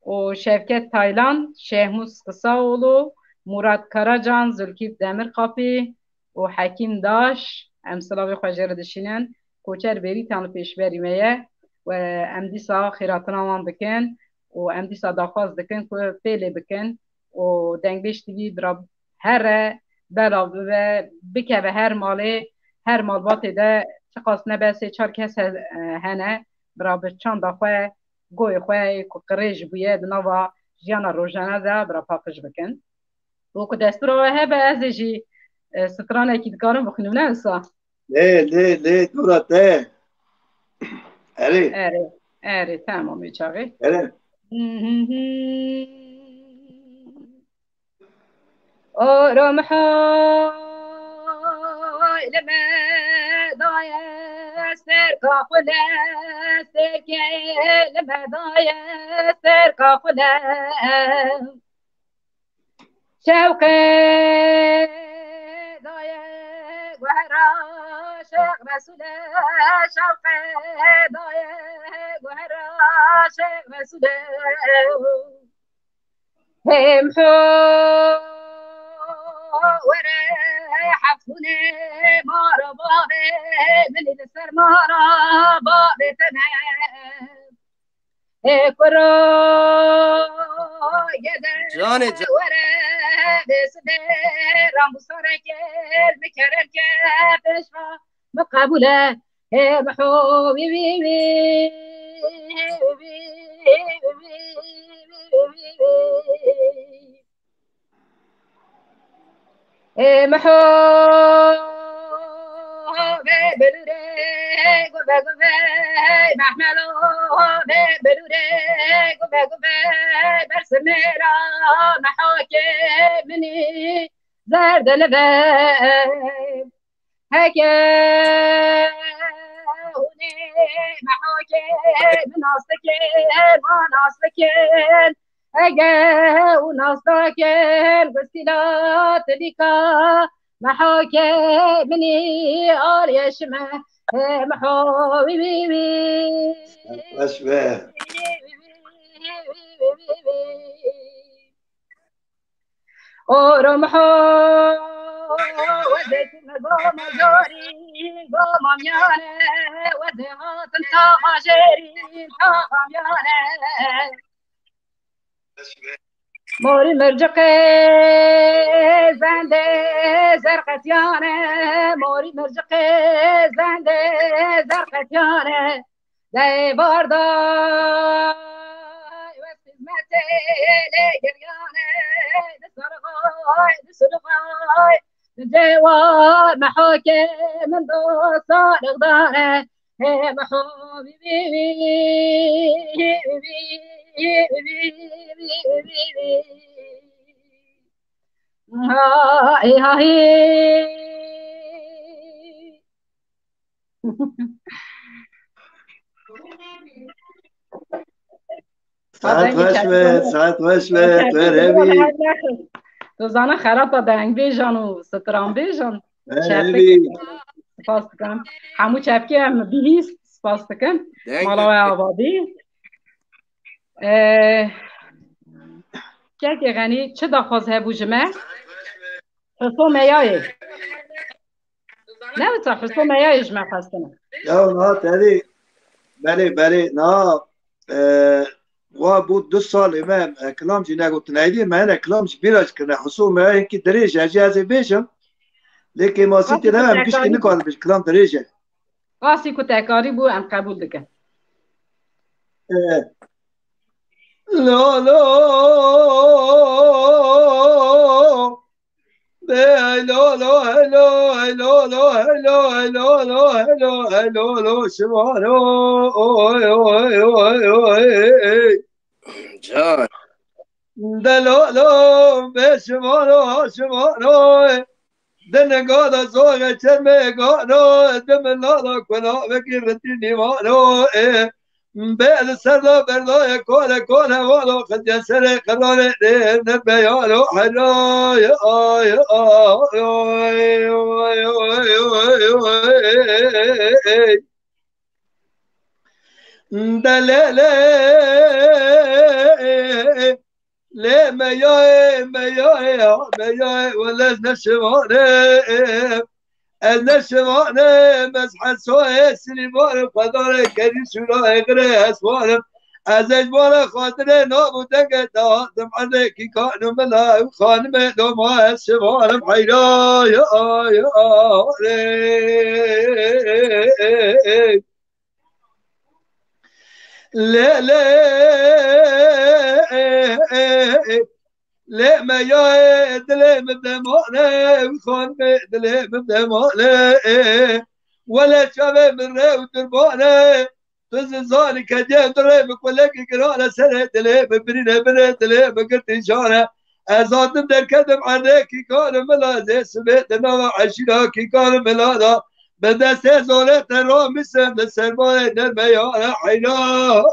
û Şevket Taylan, Şehmûs Qisaoğlu, Murat Karacan, Zulkîf Demirkapî û Hekîm Daş, em silavê xwe jê re dişînin. Koçer Bêrîtan li pêşberî me ye û em dîsa xêratina wan dikin û em dîsa daxwaz dikin ku pêlê bikin û Dengbêj T V bira here belav bibe, bikeve her malê, her malbatê de çiqas nebe sê çar kes he-, hene, bira bi çanda xwe, goyê xwe ku qirêj bûye di nava jiyana rojane de, bira paqij bikin. Wekî destûra we hebe, ez ê jî, e, stranekî dikarim bixwînim, ne wisa? Lê, lê, lê, dûra te. Erê. Erê, erê, tamam, ê çaxê. Erê. Orom hay li me daye, serka xule, serkê li me daye, serka xule. Şewqê daye guhera Şêx Resûlê, şewqê daye guhera Şêx Resûlê. Hê Miho were heft xûnê mara bavê min, li ser mara bavê te ne. Ê kuro gede Canê can. were, dê sibê rambû sareke, mi kerem ke pêşva mi qebûle. Ê Miho wî, wî, wî. Ê Miho vê bilûrê guve guve, Mehmelo vê bilûrê guve guve, bersimêla mehokê minî zerdelive. Heke hûnê mehokê min nas dikin, ma nas dikin. Hege û nas dakin, gustîla tilîka mehokê minî aliyê şime. He Meho, wî, wî, wî. Baş be. Oro Meho, wezê tu me goma zorî, goma miyane, wezê hatin taxa jêrî, taxa miyane. Morî mirciqê zendê zerqetiyane, morî mirciqê zendê zerqetiyane. Dey barda wes xizmetê lê geriyane, di sarixay, di surixay, di cêwa mehokê min do sarixdane. He Meho, wî, wî, wî. Ha, ê, ha, hê. Saet weş be, saet weş be, tu her hebî. Tu zana xerata dengbêjan û stranbêjan. Her hebî. Spas dikim. Hemû çepkê em bihîst, spas dikim. Mala we ava bî. Ee, Kekê Xenî, çi daxwaz hebû ji me? Hiso meyayê. Ne wisa Hiso meyayê ji me xwestine. Ya na tevî, belê, belê, na, e, wa bû du salê me, e, kilam jî negotin. Eydî me hene kilam ji bîra jî kirine. Hiso meyayê hinkî dirêj e, ez jî ez ê bêjim. Lê kêmasî tê de em giştî nikarin bêjin, kilam dirêj e. Qasî ku te karî bû, em qebûl dikin. Lo lo be lo lo lo lo lo lo lo lo lo lo lo şivaro oy oy oy oy oy. Can. De lo lo be şivaro şivaro. Di ninga de zoxê çermê gano, di milala kula vekî ritî nîvano, ê. Bê li ser de berdayê kole kole walo, xizye serê qirarê dê, ne beyano, helay, ay, ay, ay, ay, ay, ay, ay, ay. De lê, lê, lê meyayê, meyayê, ha, meyayê, wele ez neşivanim. Ez neşivanim, ez Hesoyê Silîvanê, xwedarê kerî şûra êxirê heswanim. Ez ê ji bo re xatirê nav û dengê te hatim erdê kîkan û mila û xanimê doma ez şivanim heyra ya, ya, ya, ê. Lê, lê, lê meyayê dilê min demane, xanimê dilê min demane. Wele çavê min rew dirbane, tu zizanî kediye dirê min kulekî girane serê dilê min, birîne binê dilê min girtî jane. Ez hatim derketim erdê kîkan û mila, ez ê sibê di nava eşîra kîkan û mila da. Bi destê zorê te ramîsim, li ser barê nermeyane heyran.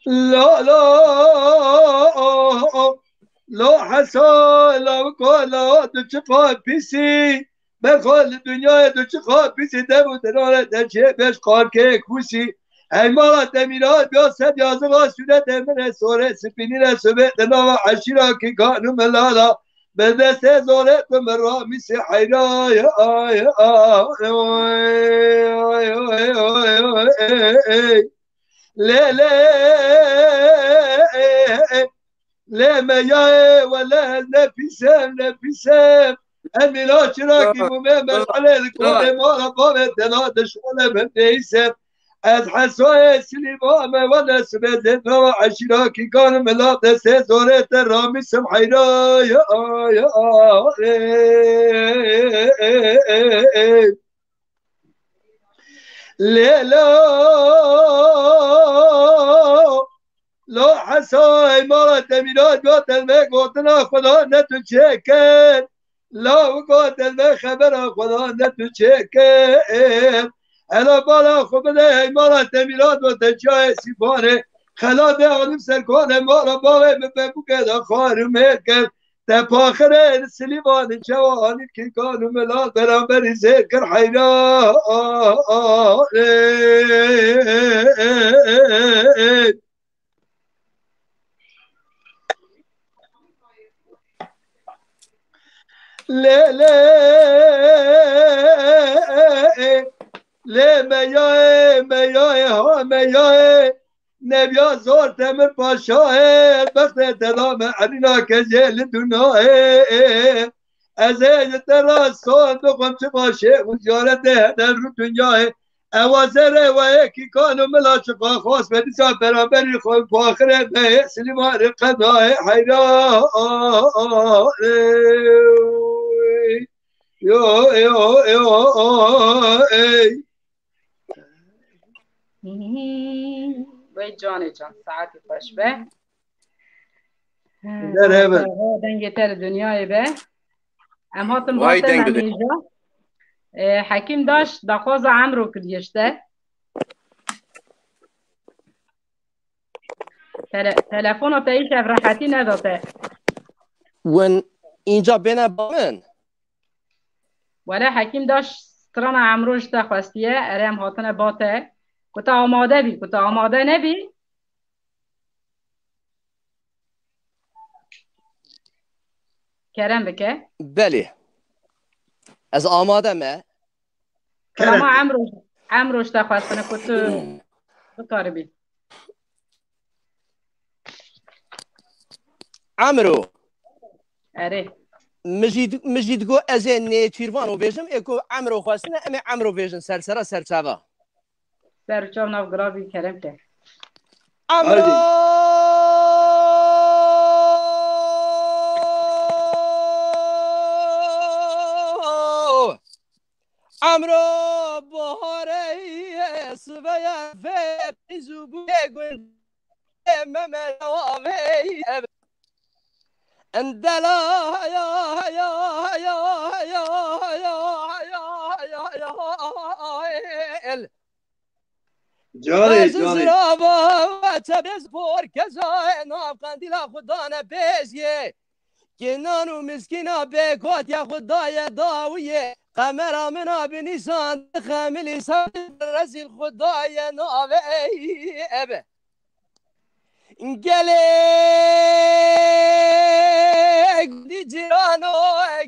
La la la hesa la ko la, tu çiqa pîsî. Berxwe li dinyayê tu çiqa pîsî, dev û dirane te çê beş qarkêk hûsî. Heymala te mîrat biya sed yazixa sûretê min e, sore sipînî re sibê di nava eşîra kîkan û milala. Bi destê zorê tu min ramîsî heyra ya, ay, ay, ay, ay. Lê, lê, lê meyayê, wele ez ne pîsem, ne pîsem. Em mîna çirakî bûme, meşalê li kolê mala bavê dela dişmane min neyse. Ez Hesoyê Silîva me, wele sibê zêdnava eşîra kîkan û mila, destê zorê te ramîsim heyra ya, ya, ê. Lê lo, lo hesay mala te mîrat gotin vê gotina Xweda ne tu çêkir. La û gotin vê xebera Xweda ne tu çêkir. Ela bala xwe bide hey mala te mîrat gotin çayê sîfanê. Xelatê alim serkonê mala bavê min bebûkê de xwarimê kir. Te paxirê li Silîvanê çawa anî kîkan û milal beramberî zêr kir heyran. Lê, lê, lê meyayê, meyayê, ha meyayê. Nebiya zor Temir Paşayê, bextê te da me erîna kezê li dunayê. Ez ê ji te re son bixwim çi başê û ziyaretê hene rû dinyayê. Ewa zerê we yekî kan û mila çiqa xwast be dîsa beramberî xwe faxirê me yê Silîmanê qedayê heyran. Yo, yo, yo, ey. Wey canê can, saetî xweş be. Derhebe. Dengê te li dinyayê be. Em hatin Vay bate dengê. Memêja. E, Hekîm Daş daxwaza Emro kiriye ji te. Tele-, telefona te îşev rehetî neda te. Win înca bêne ba min. Wele Hekîm Daş strana Emro ji te xwestiye, erê em hatine ba te. Ku te amade bî, ku te amade nebî. Kerem bike. Belê. Ez amade me. Kerem. Ama Emro, Emro ji te xwestine ku tu bikaribî. Emro. Erê. Min jî di- min jî digo ez ê nêçîrvan û bêjim, ê ku Emro xwestine, em ê Emro bêjin, sersera serçava. Ser û çav nav gula bî, kerem ke. Emro! Emro bahare ye, sibeye ve, qîz û bûye gund. Meme avê. Endela ya ya ya ya ya ya ya ya ya el. Canê Ez canê. zirava ve tebez por keza nav qandila xudane pêşye. Kinan û miskîna bêkatiya xwe daye dawiyê. Qemera min a bi nîşan xemilî ser rezîl xwe daye navê ebe. Gelek di cîrano,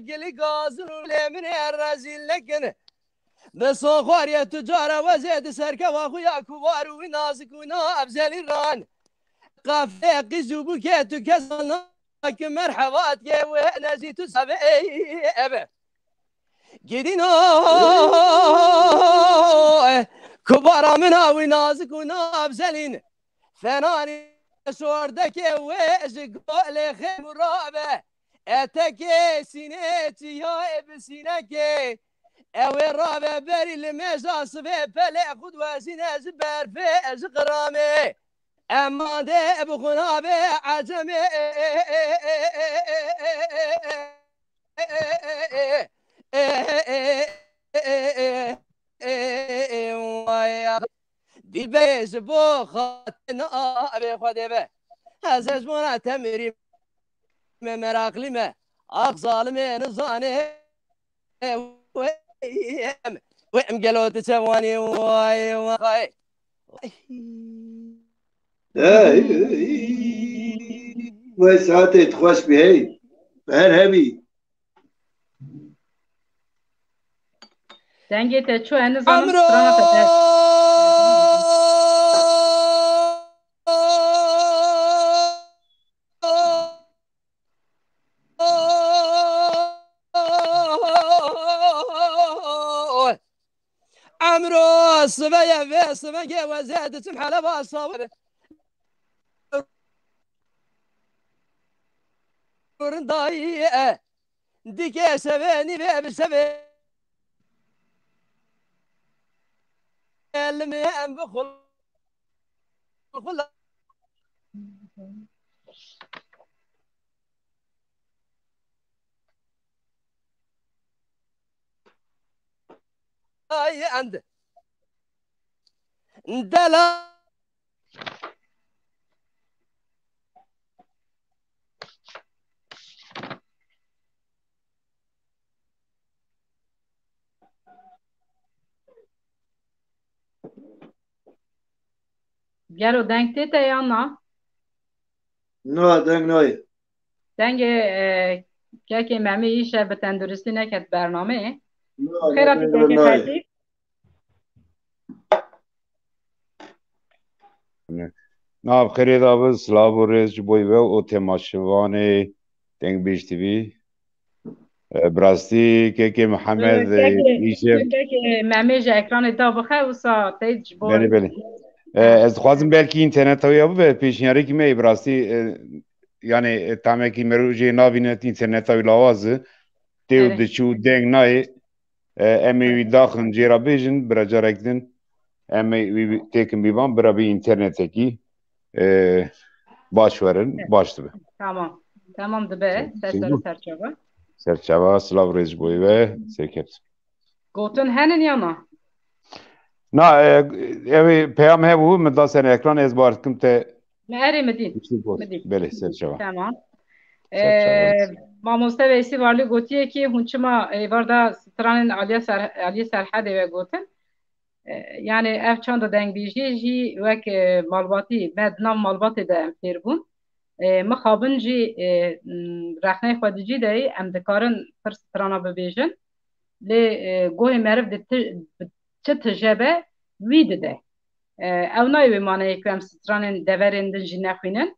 gelî gazin û lê min ê rezîl nekin. Bi soxwariye tu cara wezê di serkewa xwe ya kuvar û wî nazik û navzelî ran. Qafê qîz û bûkê tu kesa naki merhebat ye we nezî tu sabe ebe. Gidîno kubara min a wî nazik û navzelîn. Fenanî şordekê wê ji golê xêm û rabe. Etekê sînê çiyayê bi sînekê. Ew ê rabe berî li mêja sivê pelê xwe diwezîne ji berfê ji qiramê. Ema de bi xwe nabe ecemê. Dilbê ji bo xatir navê Xwedê be. Ez ez bona te mirî me meraqlî me. Ax zalimê nizane. Wê em, wê em gelo tu çewanî, way, way. Hey, hey. Wê saetê xweş bî hey. Her hebî. Dengê te çû, ez nizanim strana te te. Emro siveye vê sivegê weze diçim heleba sawe. Rindayî e. Dike şevê nîvê bi şevê. Elimi em bi xul-, xula. Ay, and. Dela. Gelo deng tê te yan na? Na, deng nayê. Dengê, e, kekê Memê îşev bi tenduristî neket bernameyê. Na, Xêra na, tu deng kekê nayê. Xetî? Nav xêrê da bi, silav û rêz ji bo we û temaşevanê Dengbêj T V. E, bi rastî kekê Mihemed, e, Kekê, îşev. Kekê Memê ji ekranê da bixe, wisa teyt ji bo. Belê, belê. E, ez dixwazim belkî înterneta wî ya bibe, pêşniyarêkî me yê bi rastî, e, yani, e, tamekî merû jê nabîne înterneta wî lawaz e. Tê û Belê. diçû deng nayê. E, em ê wî daxin jê re bêjin, bira carek din. Em ê wî têkin bîvan, bira bî înternetekî, e, baş werin, Evet. baş dibe. Tamam. Tamam dibe. Ser, ser, ser çava. Serçava, silav rêz ji bo we, serkeft. Gotin henin ya na? Na, e, ew ê peyam hebû, min da ser ekran, ez bar dikim te. Me erê mi dî. Tiştî got. Mi dî. Belê, serçava. Tamam. Serçava. Ee, Mamoste Veysî Varlî gotiye ki hûn çima êvar da stranên Aliye Ser-, Aliye Serhedê ve gotin. Ee, yani ev çanda dengbêjî jî wek, e, malbatî, me di nav malbatê de em fêr bûn. E, mixabin jî, e, m, rexneyê xwe di cî de yî, em dikarin pir strana bibêjin. Lê, e, gohê meriv di ti-, bi çi tije be, wî dide. E, ew nayê wê maneyê ku em stranên deverên din jî nexwînin.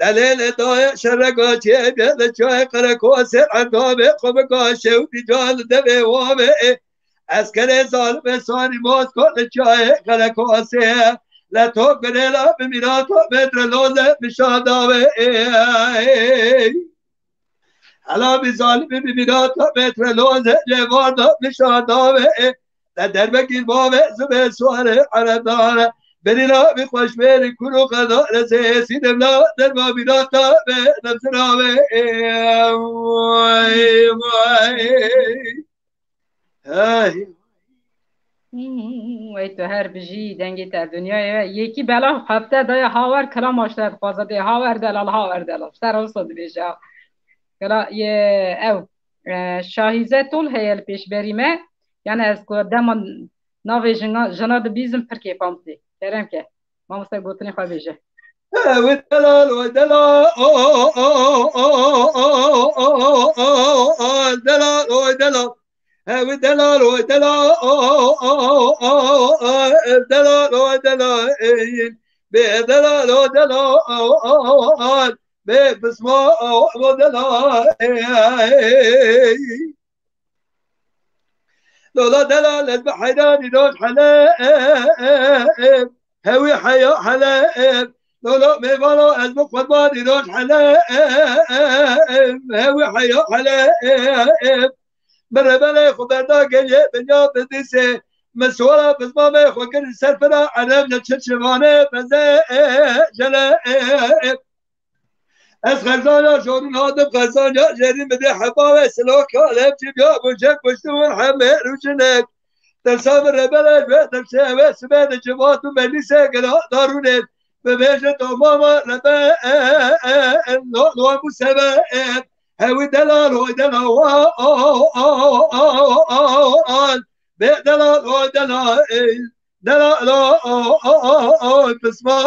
Delêlê dayê şereka çêbê li çayê Qerekosê endamê xwe bikaşe û dîca li devê wavê. Eskerê zalimê sarî Mosko li çayê Qerekosê. Le to girêla bi mîrata metre loze mişa dawê. Hela bi zalimê bi mîrata metre loze lê varda mişa dawê. Te dervekî bavê zibê suwarê erebdar. Berîna bi xweşbêrî kur û qedar sêsî devla derva bîrata be nefsira be. Vay, vay. Hey. Hmm, wey tu her bijî dengê te dinyayê. Yekî belav hefte daye hawer kilam aşte dixwaze dê hawer delal, hawer delal. Ser olsa dibêje. Kela ye ew. E, Şahîze Tol heye li pêşberî me. Yani ez ku dema navê jina, jina dibîzim pir kêfam tê. Kerem ke. Mamoste gotinê xwe bêje. Ew delal, oy delal, o, o, delal, oy delal. Ew delal, oy delal, o, o, delal, oy delal. Bê delal, oy delal, bê pisma, o, o delal. Lola delal ez bi heyranî roj hele. Hewî heya hele. Lola mêvana ez bi qurbanî roj hele. Hewî heya hele. Min rêbelê xwe berda geliyê binya bidîsê. Min suwara bizmamê xwe kir li ser fira ereb li çi çivanê beze jele. Ez xerzana jorûn hadim xerzanya jerî min dê heba wê silo kalem çi biya bû cem kuştin hemê rûjinek. Dersa min rêbelê wê dersê wê sibê de civat û melîsê gela darûnê. Bibêje domama rebe lo lo bu sebe. Hewî delal hoy delal wa bê delal hoy delal delal pisma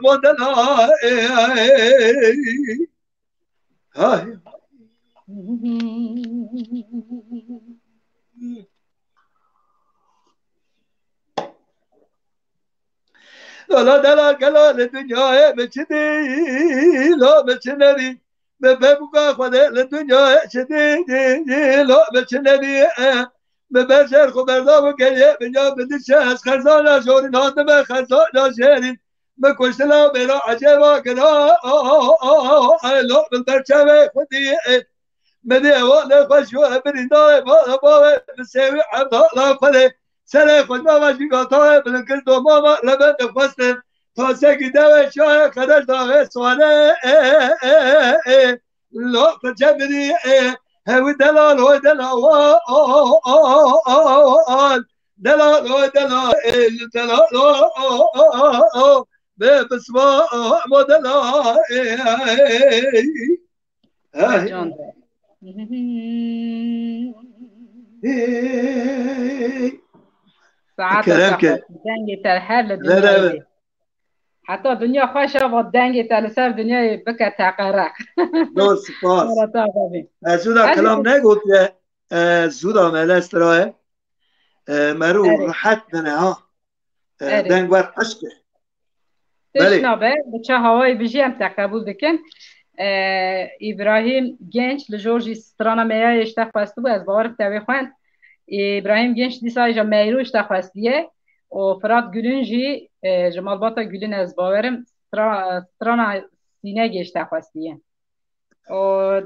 wa delal. Hay. Lala delal gela li dinyayê min çi dî, la min çi nedî. Min pê bûka Xwedê li dinyayê çi dî, dî, dî, la min çi nedî. Min ber jêr xwe berda û geliyê min ya bidişe. Ez xerzana jorîn hatime xerzana jêrîn. Min kuştina bêra ecêba gira, lo min ber çavê xwe dî. Min dê ewa ne xweş yo, e birîndayê bala bavê, bi sêwî evdala xwedê. Serê xwe nava jî gatayê, bilind kir domama rebe dixwestin. Tasekî devê çayê, xereş daxê swanê. Lo qirçe birî, hewî delal hoy delal wa, delal hoy delal, delal, be bisma mo delal. Hey. Can. Hey. Saeta Kerem te ke. Xweş, dengê te her li Ver, dinyayê ver. Heta dinya xweş e, va dengê te li ser dinyayê bike teqereq. Zor spas. Mara te bavê. Ez jû da Ez kilam jî negotiye, e, jû da me lestiraye. E, meru Erê. Rehet dene ha. E, Erê. Deng wer eşk e. Belê. Tişt nabe, bi çi hawayê bijî em te qebûl dikin. E, Îbrahîm Genç li jor jî strana meyayê ji te xwestibû, ez bawerim te wê xwend. Îbrahîm Genç dîsa îja Meyro ji te xwestiye. Û Firat Gülün jî, e, ji malbata Gülün ez bawerim, stra-, strana Sînegê ji te xwestiye. Û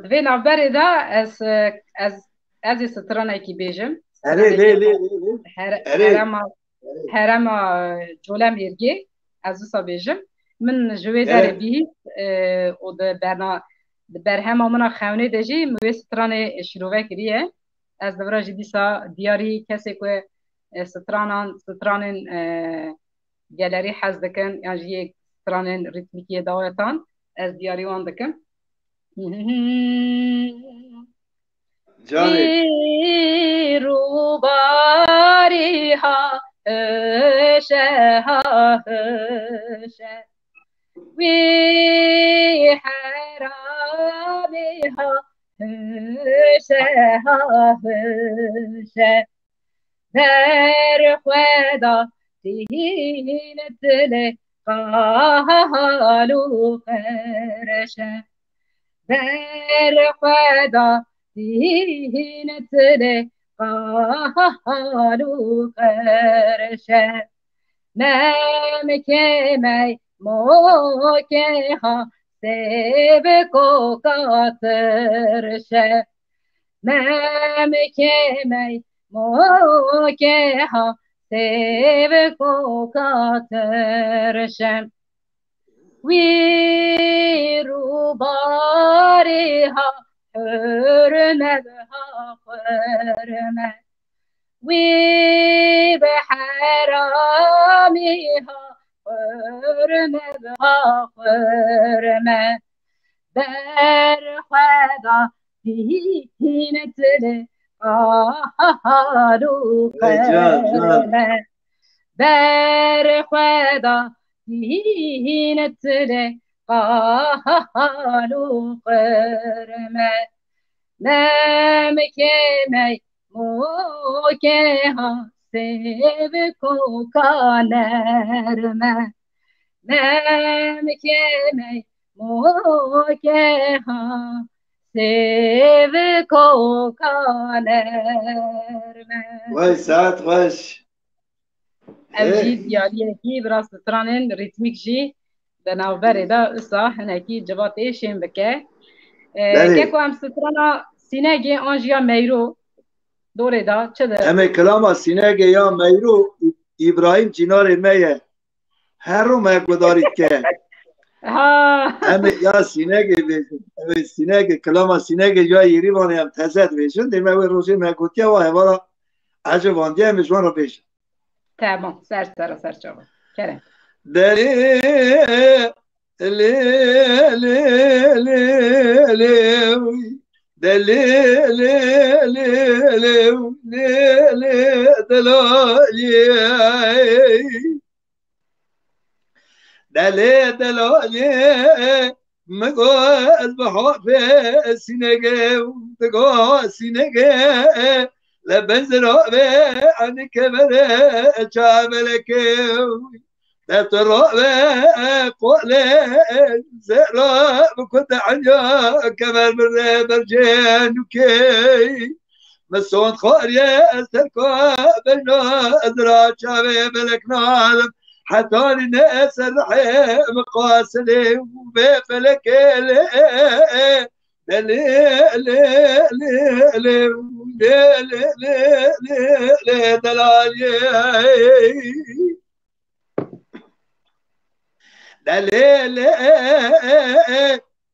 di vê navberê de ez, e, ez, ez ê stranekî bêjim. Erê, lê, lê, lê, lê. Her-, Erê. Herema, Erê. Herema Colemêrgê, ez wisa bêjim. Min ji wê Erê. Derê bihîst, e, û di berna-, di berhema min a xewnê de jî min wê stranê şîrove kiriye. Ez li vira jî dîsa diyarî kesê ku, e, stranan, stranên, e, gelerî hez dikin, yan jî yê stranên rîtmîkî yê dawetan, ez diyarî wan dikim. Canê. Wî rûbarî ha hişe, ha hişe. Wî heramî ha hişe, ha hişe. Ber xwe da tînin tilê qahal û qirşe. Ber xwe da tînin tilê qahal û qirşe. Memkê mey mokê ha sêv koka tirşe. Memkê mey mokê ha sêv koka tirşe. Wî rûbarî ha hurme bi ha hurme. Wî bi heramî ha hurme bi ha hurme. Ber xwe da tînin tilê qahal û Ey can, can. Qirme. Ber xwe da tînin tilê qahal û qirme. Memkê mey mokê ha sêv koka nerme. Memkê mey mokê ha sêv koka nerme. Vay, saet xweş. Ev Hey. jî diyariyekî bi rast stranên rîtmîk jî di navberê de wisa hinekî civatê şên bike. E, Belê. Keko em strana Sînegê an jî ya Meyro. Dorê da çi de? Em ê kilama sînegê ya Meyro Îbrahîm Cînarê me ye. Her rû me gudarî dike. Ha. Em ê ya sînegê bêjin. Em ê sînegê, kilama sînegê ya Yêrîvanê em teze dibêjin. Dê me wê rojê me gotiye wa hevala ecibandiye em ê ji wan re bêjin. Tamam. Ser sera ser çava. Kerem. Delê lê lê lê lê de lê lê lê lê lê lê delalê. Delê delalê, min got ez bi hafê sînegê û digo sînegê le benziravê anî kevere çavelekê. Dest rave qolê zera bi ku de enya kemer bi rê bercê nûkê. Misond xariye ser ka beyna ez ra çavê belek nadim. Hetanî ne ser rehê miqasilê û bê felekê lê. Lê lê lê lê lê lê lê lê lê lê lê delalê. Delê lê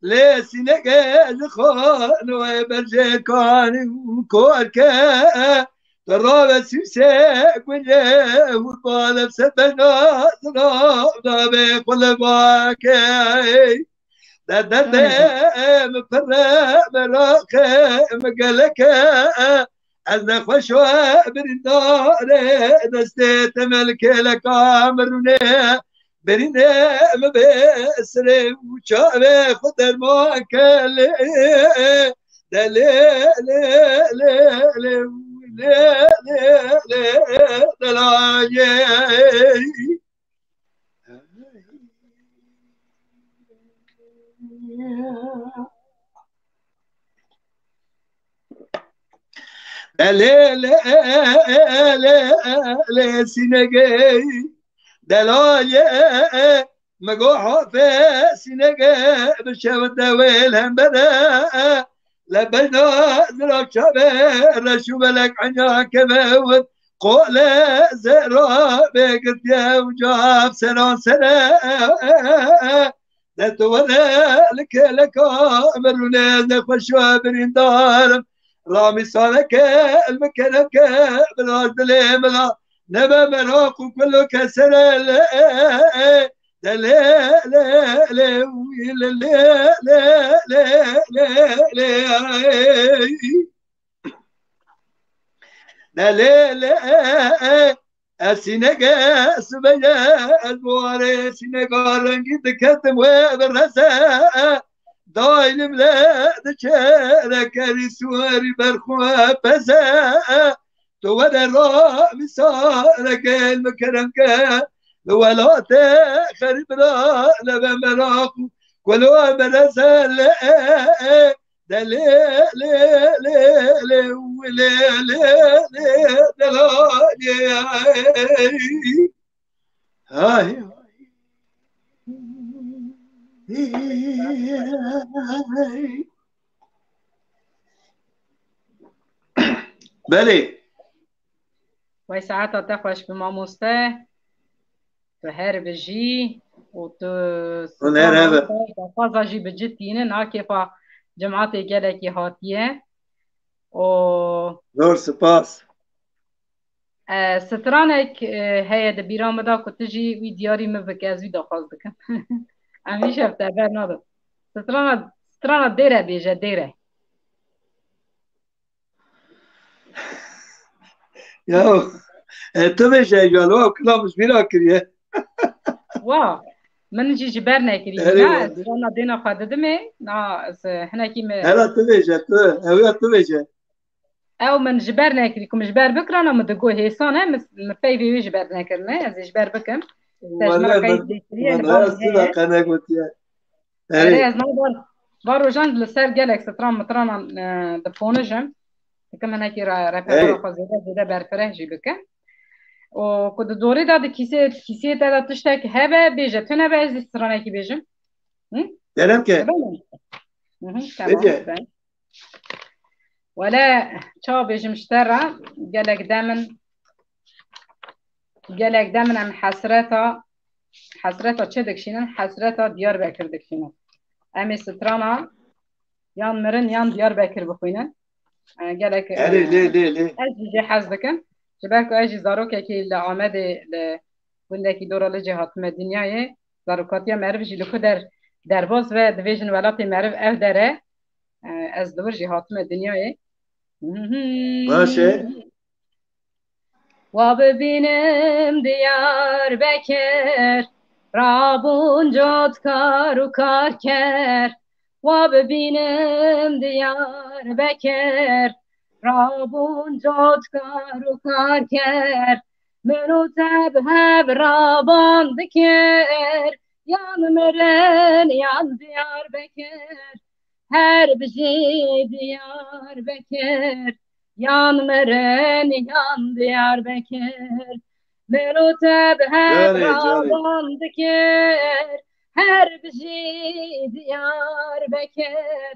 lê sînegê li xanû berjê kanî û korke. Te rave sîsê gulê hûrbale ser bena zirav da bê xulebake. De derdê min pir e, meraqê min gelek e. Ez nexweş û birîndarê destê te melkê leka min rûnê. Birînê min bê sirê û çavê xwe derman ke lê. De lê lê lê lê lê lê lê lê lê lê. Delê lê lê lê sînegê delalê. Me go hafê sînegê bi şev dewêl hembere. Le beyna zira çavê reş û belek enya keve wit. Qolê zera bê girtiye û cav seran sere. De tu were li kêleka min rûnê nexweş û birîndarim. Ramî saleke el min kerem ke bila dilê min a nebe meraq û kul û kesere lê. De lê lê lê wî lê lê lê lê lê lê. De lê lê. Ez sînege sibeye, ez bi warê sînega rengî diketim wê bi reze. Daylim le diçere kerî suwerî berxwe peze. Tu were ra mîsare gel mi kerem ke. Li welatê xerîb ra lebe meraq û kulo bereze lê. De lê lê lê lê wî lê lê lê de la lê. Ay. Belê. Wey saeta te xweş bi mamoste. Tu her bijî û tu Hûn her hebe. Xaza jî bi cid tînin, ha kêfa cemaatê gelekî hatiye. Û Zor spas. E, stranek, e, heye di bîra min de ku tu jî wî diyarî min bike, ez wî daxwaz dikim. Em îşev te ber nadin. Strana, strana dêre bêje, dêre. Ya, e, tu bêje, ya, lo, kilam ji bîra kiriye. Wa, min jî ji ber nekirî. Erê Na, wa. ez strana dêna xwe didimê. Na, ez, e, hinekî me. Hela tu bêje, tu, ew ya tu bêje. Ew min ji ber nekirî, ku min ji ber bikirana, min digot hêsan e, min, min peyvê wê ji ber nekirine, ez ê ji ber bikim. Te ji min re qeyd lêkiriye, li van heye. Qene gotiye. Erê, ez na bar, bar rojan li ser gelek stran mitranan, e, diponijim. Dikim hinekî re-, repertuara xwe zêde, zêde berfireh jî bikim. Û ku di dorê de di kîsê, kîsê te de tiştek hebe, bêje, tune be, ez dî stranekî bêjim. Hı? Kerem ke. Hı hı, tamam. Bêje. Ben. Wele, çawa bêjim ji te re, gelek dem in, gelek dem in em hesreta, hesreta çi dikişînin? Hesreta Diyarbekir dikişînin. Em ê strana yan mirin yan Diyarbekir bixwînin. E, gelek, Erê, e, lê, lê, lê. Ez jî jê hez dikim. Ji ber ku ez jî zarokekî li Amedê, li gundekî dora Licê hatime dinyayê. Zarokatiya meriv jî li ku der derbas ve, divêjin welatê meriv ev der e. E, ez li wir jî hatime dinyayê. Baş e. Wa bibînim Diyarbekir, rabûn cotkar û karker. Wa bibînim Diyarbekir, rabûn cotkar û karker. Min û te bi hev raban dikir, yan mirin yan Diyarbekir. Her bijî Diyarbekir, yan mirin yan Diyarbekir. Min û te bi hev Carê, carê. raban dikir, her bijî Diyarbekir.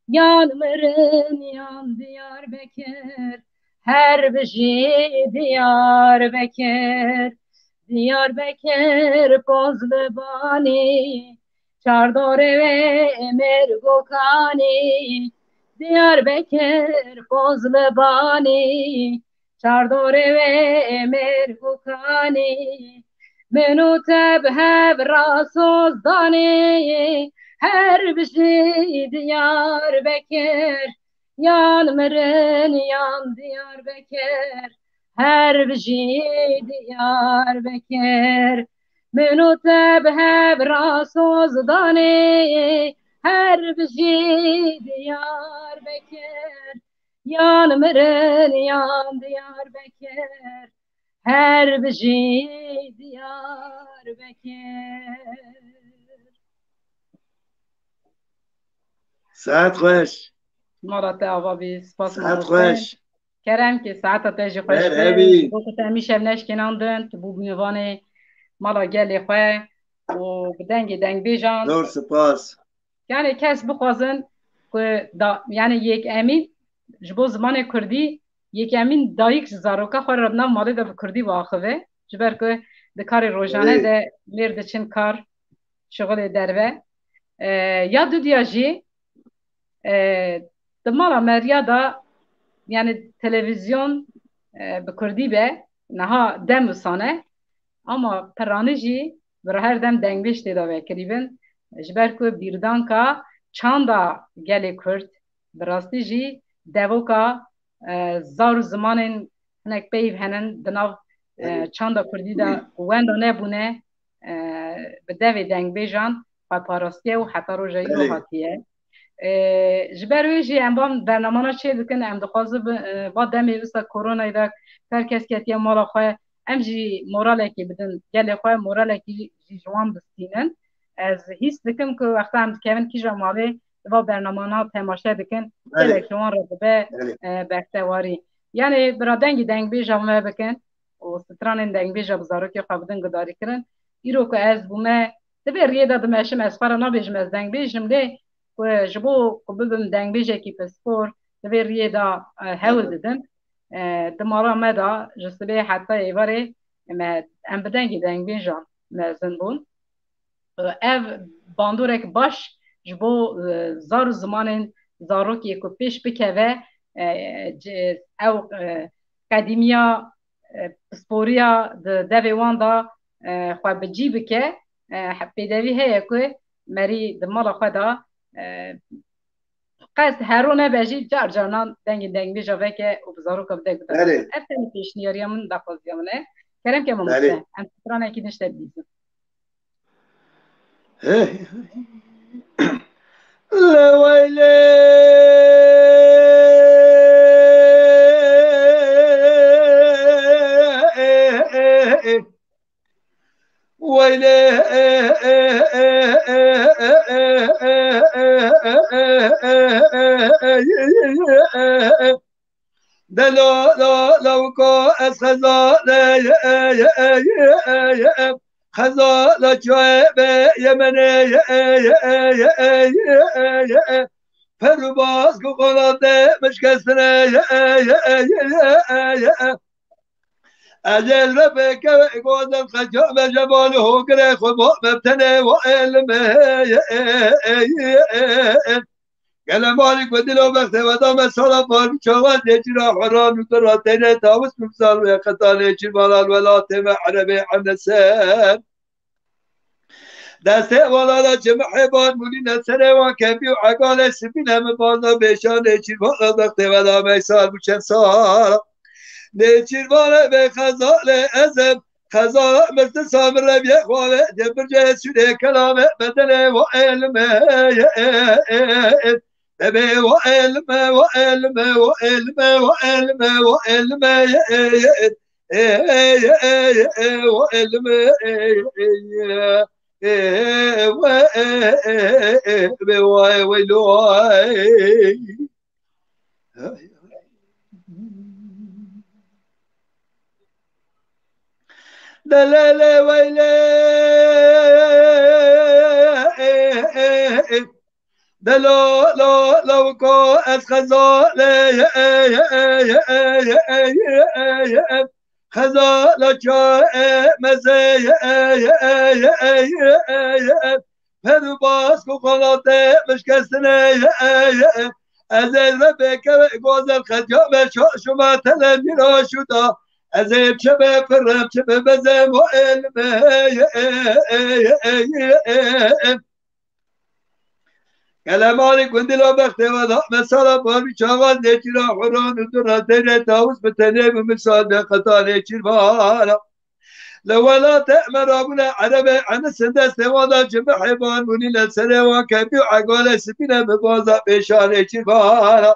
Yan mirin yan Diyarbekir, her bijî Diyarbekir. Diyarbekir poz li banî, çardorê wê mêr gokanî. Diyarbekir poz li banî, çardorê wê mêr gokanî. Min û te bi hev ra soz danê, her bijî Diyarbekir. Yan mirin yan Diyarbekir, her bijî Diyarbekir. Min û te bi hev ra soz danê, her bijî Diyarbekir. Yan mirin yan Diyarbekir, her bijî Diyarbekir. Saet xweş. Mala te ava bî, spas Saet mamoste. xweş. Kerem ki saeta te jî xweş Her be. hebî. Ji bo ku te em îşev neşkênandin, tu bû mivanê mala gelê xwe û bi dengê dengbêjan. Zor spas. Yani kes bixwazin ku da, yani yek emîn ji bo zimanê kurdî, yek emîn dayik ji zaroka xwe re di nav malê de bi kurdî biaxive. Ji ber ku di karê rojane Erê. de mêr diçin kar, şixulê derve. E, ya dudiya jî, e, di mala meriya de, yani televîzyon, e, bi kurdî be, niha dem wisa ne. Ama pirranî jî bi re her dem dengbêj tê de vekirîbin. Ji ber ku bîrdanka çanda gelê kurd, bi rastî jî devoka, e, zar û zimanên hinek peyv henin di nav, e, Erê. çanda kurdî de ku wenda nebûne, e, bi devê dengbêjan xwe parastiye û heta roja îro Erê. hatiye. E, ji ber wê jî em van bernamana çê dikin, em dixwazin bi, e, va demê wisa koronayê de her kes ketiye mala xwe, em jî moralekê bidin gelê xwe, moralekî jî ji wan bistînin. Ez hîs dikim ku wexta em dikevin kîja malê, di va bernamana temaşe dikin, Belê. gelek ji wan re dibe, Belê. e, bextewarî. Yani bira dengî dengbêja me bikin û stranên dengbêja bi zarokê xwe bidin gudarîkirin. Îro ku ez bûme, di vê riyê de dimeşim, ez xwe re nabêjim ez dengbêj im, lê ku ji bo ku bibim dengbêjekî pispor, di vê riyê de, e, hewl Hı hı. didim. E, di mala me de ji sibê heta êvarê me, em bi dengê dengbêjan mezin bûn. E, ev bandorek baş ji bo, e, zar û zimanên zarokê ku pêş bikeve, e, ci-, ew, e, qedîmiya, e, pisporiya di devê wan de, e, xwe bi cî bike, e, he-, pêdevî heye ku merî di mala xwe de, e, qet hero nebe jî car carinan dengê dengbêja veke û bi zaroka bide guhdarkirin. Erê. Ev tenê pêşniyariya min, daxwaziya min e. Kerem ke mamoste, Erê. em stranekî din ji te bidîzin. Hey. Le weyle. Weyle. Delo lo lewko ez xezale ye, ye, ye, ye, ye. Xezala çaye be yemene ye, ye, ye, ye, ye, ye. Ferûbaz ku qanatê min şikestine ye, ye, ye, ye, ye, ye. Ez ê li vê pêkevê gozên xeca me cemal û hogirê xwe ba me tenê wa êlime ye, ye, ye, ye. Gele malî ku dilo bextê we da me sala parî çawa dê cira heran û dira teyne tawis û zal wê qetanê çirvalan welatê me erebê emne ser. Destê wana da cimihê ban mûnîne serê wan kepî û egalê sipîne min banda bêşan nêçîrvana dextê veda meysar bû çend sala. Nêçîrvanê bê xezalê ez im, xezala mirtisa min reviyê xwavê dê bircê sûrê kelamê bedelê wa êlime. Debê wa êlime, wa êlime, wa êlime, wa êlime, wa êlime, ye, ye, ye. Ê, ê, ê, ê, ê, wa êlime, ê, ê, ê, ê, wa ê, ê, ê, ê, ê, ê, ê, ê, vê wa ê, weylo wa ê. Delele weyle, ê, ê, ê, ê. De lo, lo, lo ko ez xezale ye, ye, ye, ye, ye, ye, ye, ye, ye. Xezala çaye meze ye, ye, ye, ye, ye, ye. Perubas ku xanate mişkestine ye, ye, ye. Ez ê ve pêkeve gozel xezya ve şa-, şuma tele mîra şuda. Ez ê çi be pirem, çi be bezem o elime ye, ye, ye, ye, ye. Kelemalî gundila bextê we da, mesela parî çawa zêkîra huran û dura teyre tawus bi tenê bi misal be qetanê çîrvana. Li welatê me rabûne erebê, ene sindestê wan da cimihê ban bûnî, li serê wan kepî û egale sipîne bi baza pêşanê çîrvana.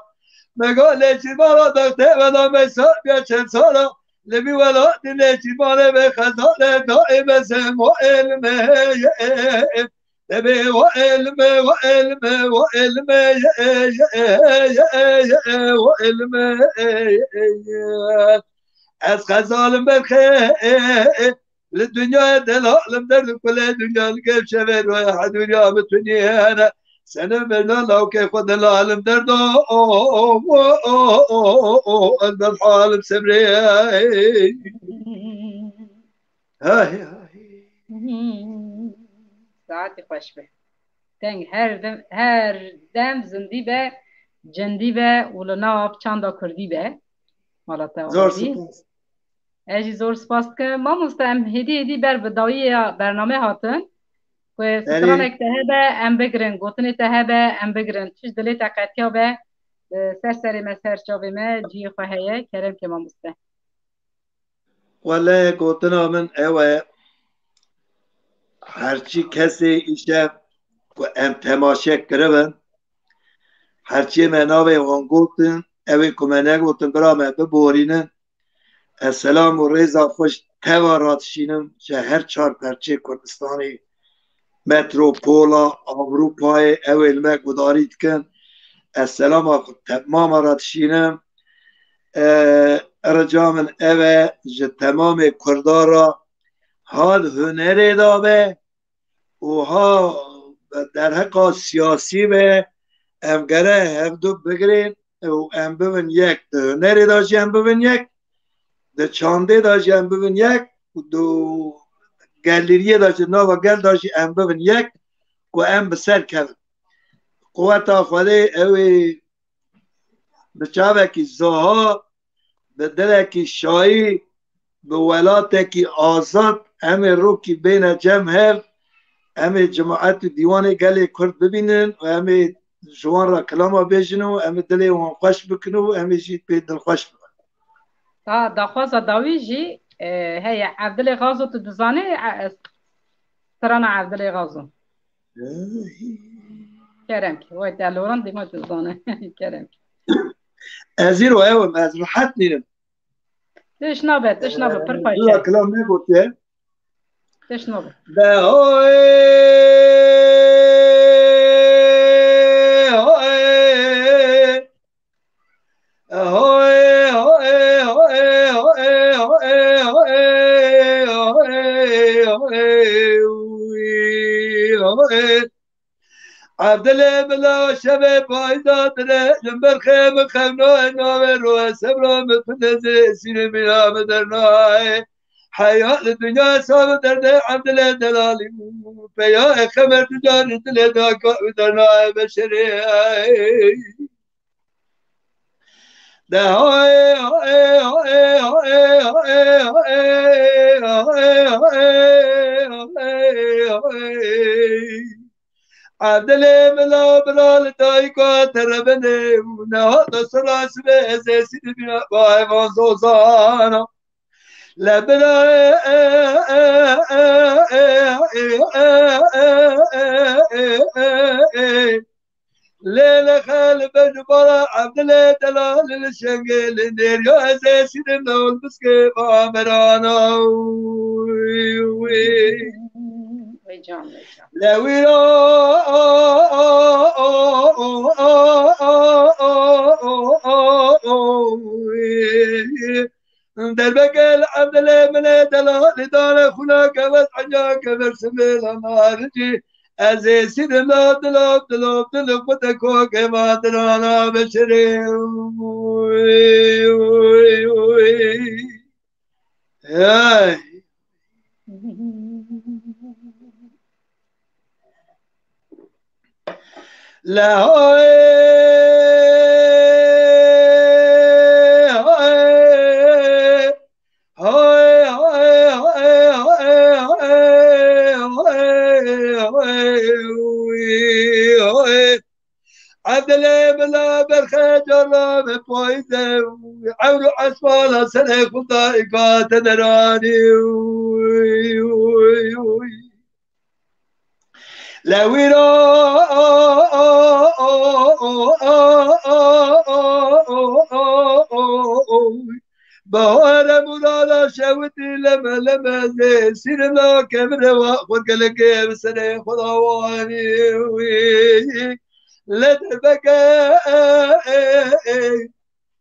Megalê çîrvana bextê we da me sal biya çend sala, li vî welatî lê çîrvanê be xezalê daîme zem o elime ye. Debê wa elime, wa elime, wa elime, ye, ye, ye, ye, ye, ye, wa elime, ye, ye, ye. Ez xezalim berxê, e, e, li dinyayê delalim derdi kulê dinya li gel çevê roya hedûriya bituniyene. Senin berna lawkê xwe delalim derdo, o, o, o, o, o, o, ez berhalim sebrê. Hay, hay. Saetî xweş be. Deng her dem, her dem zindî be, cindî be û li nav çanda kurdî be. Mala te Zor abadî. Spas. Ez jî zor spas dikim. Mamoste, em hêdî hêdî ber bi dawiyê ya bernamê hatin. Ku Erê. Stranek te hebe, em bigirin. Gotinê te hebe, em bigirin. Tişt dilê te qetiya be, e, ser serê me, ser çavê me cihê xwe heye. Kerem ke mamoste. Wele gotina min ew e, herçî kesê îşev ku em temaşe kiribin, herçî me navê wan gotin, ew ê ku me negotin bira me biborînin, ez selam û rêza xwe ji teva radişînim ji her çar perçê Kurdistanê, metropola Ewropayê, ew ê li me gudarî dikin. Ez selama xwe temama re dişînim. E, rica min ev e ji temamê Kurda re, ha di hunerê de be û ha derheqa siyasî be, em gere hevdu bigirên û em bibin yek. Di hunerê de jî em bibin yek, di çandê de jî em bibin yek û di gelêriyê de jî, nava gel de jî em bibin yek ku em bi ser kevin. Quweta Xwedê ew ê bi çavekî zoha, bi dilekî şayî, bi welatekî azad, em ê rokî bêne cem hev, em ê cemaet û dîwanê gelê Kurd bibînin û em ê ji wan re kilama bêjin û em ê dilê wan xweş bikin û em ê jî pê dilxweş bibin. Da, daxwaza dawî jî, e, heye. Evdilê Xazo tu dizanî, e, e, strana Evdilê Xazo? Kerem ki, way te loran dima tu zane. Kerem ki. Ez îro ew im, ez rehet nînim. Tiş nabe, tiş nabe, pir xweş e. Dura kilam negotiye. Tiş nabe. De hoy, hoy. Evdilê bila şevê payda dire, li ber xê min xewnayê navê roye sebra min finezê sîrê mîna min dernayê. Heya li dinya sabi derdê evdilê delalî. Peya e xemer tu carî dilê daka û dernayê beşerê. De hayê, hayê, hayê, hayê, hayê, hayê, hayê, hayê, hayê, hayê, hayê. Evdilê mila bira li dayika te re bine û nehata sira sibê ez ê sînibîna bi heyvan zozana. Le bira lê li xel bejbara Evdilê delal li şengê li nêriya ez ê sînim nol biskê bamerana. Vay can, vay can. Lewîra Derbeke li Evdilê min ê delalî dane xûna kewes enya kever sivêla naricî. Ez ê sîrim la dilop dilop dilop xwe te kokê ma dirana beşerê. Hey. Evdilê bila berxe cara me payze, ewro esmana serê xwe da îka te deranî. Lewîra Bahare murada şewitî leme leme zê sîrina kevire wa xwe gelekê bi serê xwe da wanî. Le derbeke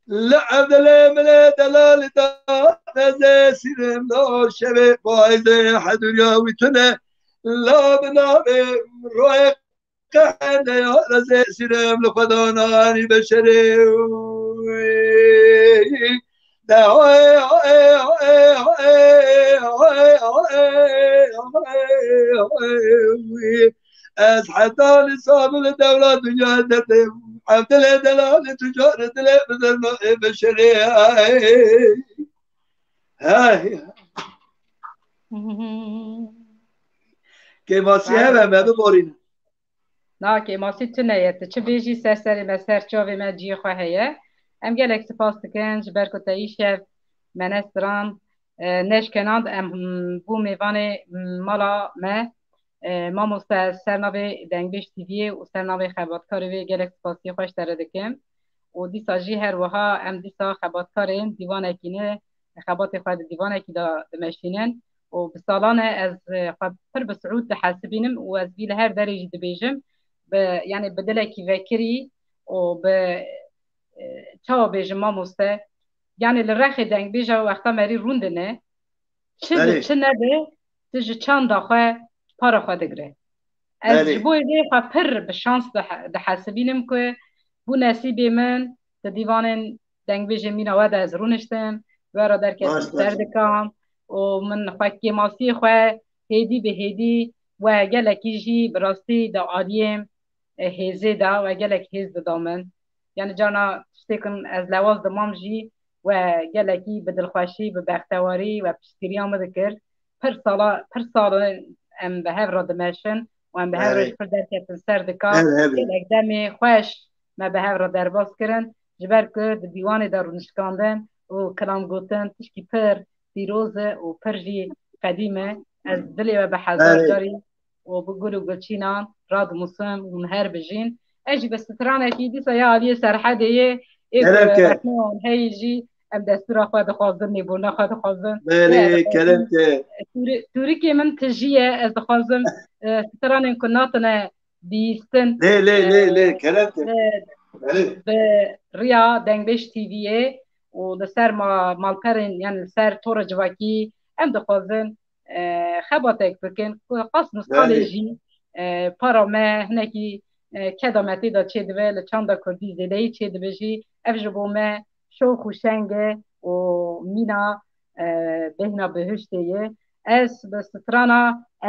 Li evdelê min ê delalî da, ez ê sîrim da şevê, vay zê hedûriya wî tune. La bi navê royê qehende ya, ez ê sîrim li xwe da nanî beşerê. De hoy, hoy, hoy, hoy, hoy, hoy, hoy, hoy, hoy. Ez heta li sabir li dewla dinya derdê. Evdilê delalê tu carê dilê bidirno ê beşerê. Hey. Hey. Kêmasî heve me biborîne. Na, kêmasî tune ye. Tu çi bêjî ser serê me, ser çavê me cihê xwe heye. Em gelek spas dikin ji ber ku te îşev me nestiran, e, neşkenand em, hmm, bû mêvanê, hmm, mala me. E, mamoste, ez ser navê Dengbêj T V'yê û ser navê xebatkarê wê gelek spasiyê xwe ji te re dikim. Û dîsa jî her wiha em dîsa xebatkarên dîwanekî ne, xebatê xwe di dîwanekî de dimeşînin. Û bi salan e ez, e, xwe pir bi siûd dihesibînim û ez vî li her derê jî dibêjim. Bi, yanî bi dilekî vekirî û bi, e, çawa bêjim mamoste, yanî li rexê dengbêja wexta merî rûndine, çi bi Belê. çi nebe, tu ji çanda xwe para xwe digre. Ez Belê. ji bo vê xwe pir bi şans dihe-, dihesibînim ku bû nesîbê min di dîvanên dengbêjê mîna we de ez rûniştim, we re derketim Baş, baş. ser dikam û min xwe kêmasiyê xwe hêdî bi hêdî we gelekî jî bi rastî di aliyê e, hêzê de we gelek hêz dida min. Yani carna tiştêkin ez lewaz dimam jî we gelekî bi dilxweşî, bi bextewarî we piştgiriya min dikir. Pir sala, pir sal in em bi hev re dimeşin û em bi hev re Erê. ji pir derketin ser dika. Erê, erê. Gelek demê xweş me bi hev re derbas kirin. Ji ber ku di dîwanê de rûnişkandin û kilam gotin tişkî pir pîroz e û pir jî qedîm e. Ez dilê we bi hezar Erê. carî û bi gul û gulçînan radimusim hûn her bijîn. Ez jî bi stranekî dîsa ya aliyê Serhedê yê, ê ku Kerem ke. rexneyan heyî jî em destûra xwe dixwazin, nêbûna xwe dixwazin. Belê, Ê, kerem ke. Tûri-, tûrikê min tijî ye, ez dixwazim, e, stranên ku natine bihîstin, Lê, lê, lê, e, lê, kerem ke. e, Belê. bi riya Dengbêj T V'yê û li ser ma-, malperên, yani li ser tora civakî em dixwazin e, xebatek bikin, ku qas misqalê Belê. jî, e, para me hinekî, e, keda me tê de çêdibe, li çanda kurdî zêdeyî çêdibe jî, ev ji bo me şox û şeng e û mîna, e, bêhna bihiştê ye. Ez bi strana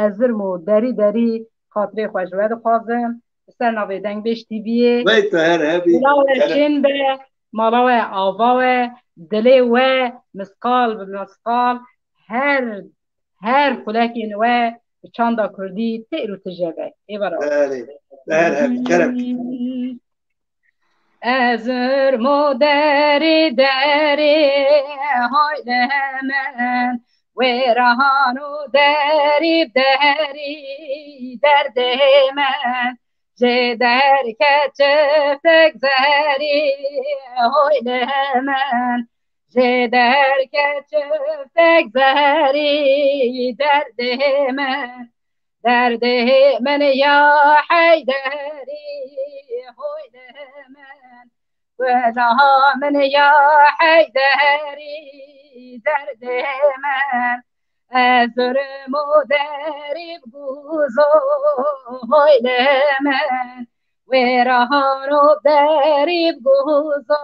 Ezirm û Derî Derî xatirê xwe ji we dixwazim. Li ser navê Dengbêj T V'yê. Wey tu her hebî. Mala we şên be, mala we ava we, dilê we misqal bi misqal, her, her xulekên we bi çanda kurdî têr û tije be. Êvara. Belê. Tu her hebî. Kerem. Ezirm û Derî Derî, hoy li min, wêran û derî bi derî, derdê min. Jê derke çiftek zerî, hoy li min. Jê derke çiftek zerî, derdê min. Derdê min ya Heyderî, hoy li min. Wela min ya Heyderî, derdê min. Ezirm û Derî bi guzo, hoy li min. Wêran û derî bi guzo,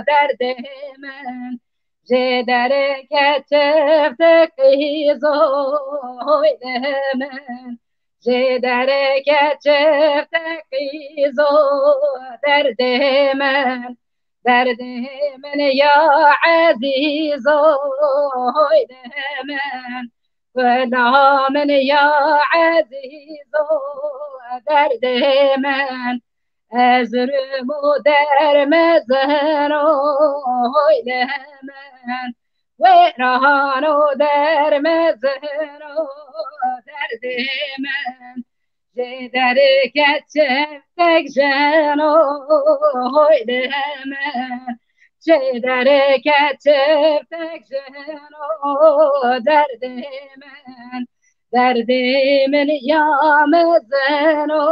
derdê min. Jê derke çiftek qîzo, hoy li min. Jê derke çiftek qîzo, derdê min. Derdê min ya ezîzo, hoy li min. Wela min ya ezîzo, derdê min. Ezirm û Dermezin, hoy li min. Wêran û Dermezin, derdê min. Jê derke çiftek jeno, hoy li min. Jê derke çiftek jeno, derdê min. Derdê min ya mezin o,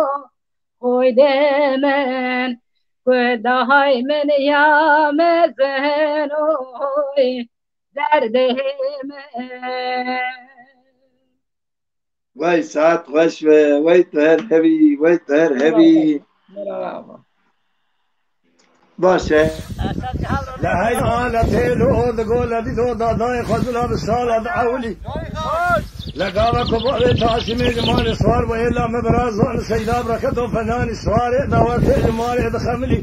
hoy li min. Ku dahay min ya mezin o, hoy derdê min. Wey saet xweş be, wey tu her hebî, wey tu her hebî. Bravo. Baş e. Lehey ale têlo digo le dîdo dadayê xwe zula bi sala di ewilî. Le gava ku bavê Tasimê li malê swar bû, êla me birazan Seyda bi reket û fenanî swarê dawetê li malê dixemilî.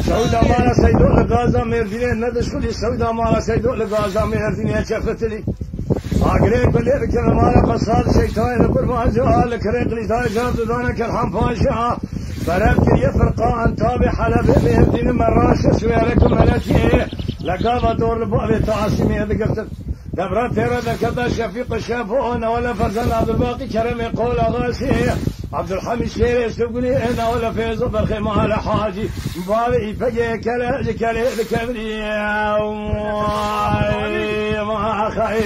Sewda mala Seydo li gaza Mêrdînê nedişxulî, sewda mala Seydo li gaza Mêrdînê çefitilî. Agirê ku lê dikeve mala Qesal Şeytayê li kurmancê a li kirê qilîtayê car didane Kerhan Paşa. Beref kiriye firqa Entabê Helebê Mêrdînê Meraşê Siwêrek û Melekiyê le gava dor li bavê Tasimê digirtin. Devra têra deketa Şefîq û Şefo, newala Ferzan Abdulbaqî Keremê Qol Axasê, Abdulhamîd Şêrê Sugulî, newala Fêzo Berxê Mala Hacî. Bavê îpegê kele ji kelê dikevlî. Vay, vay.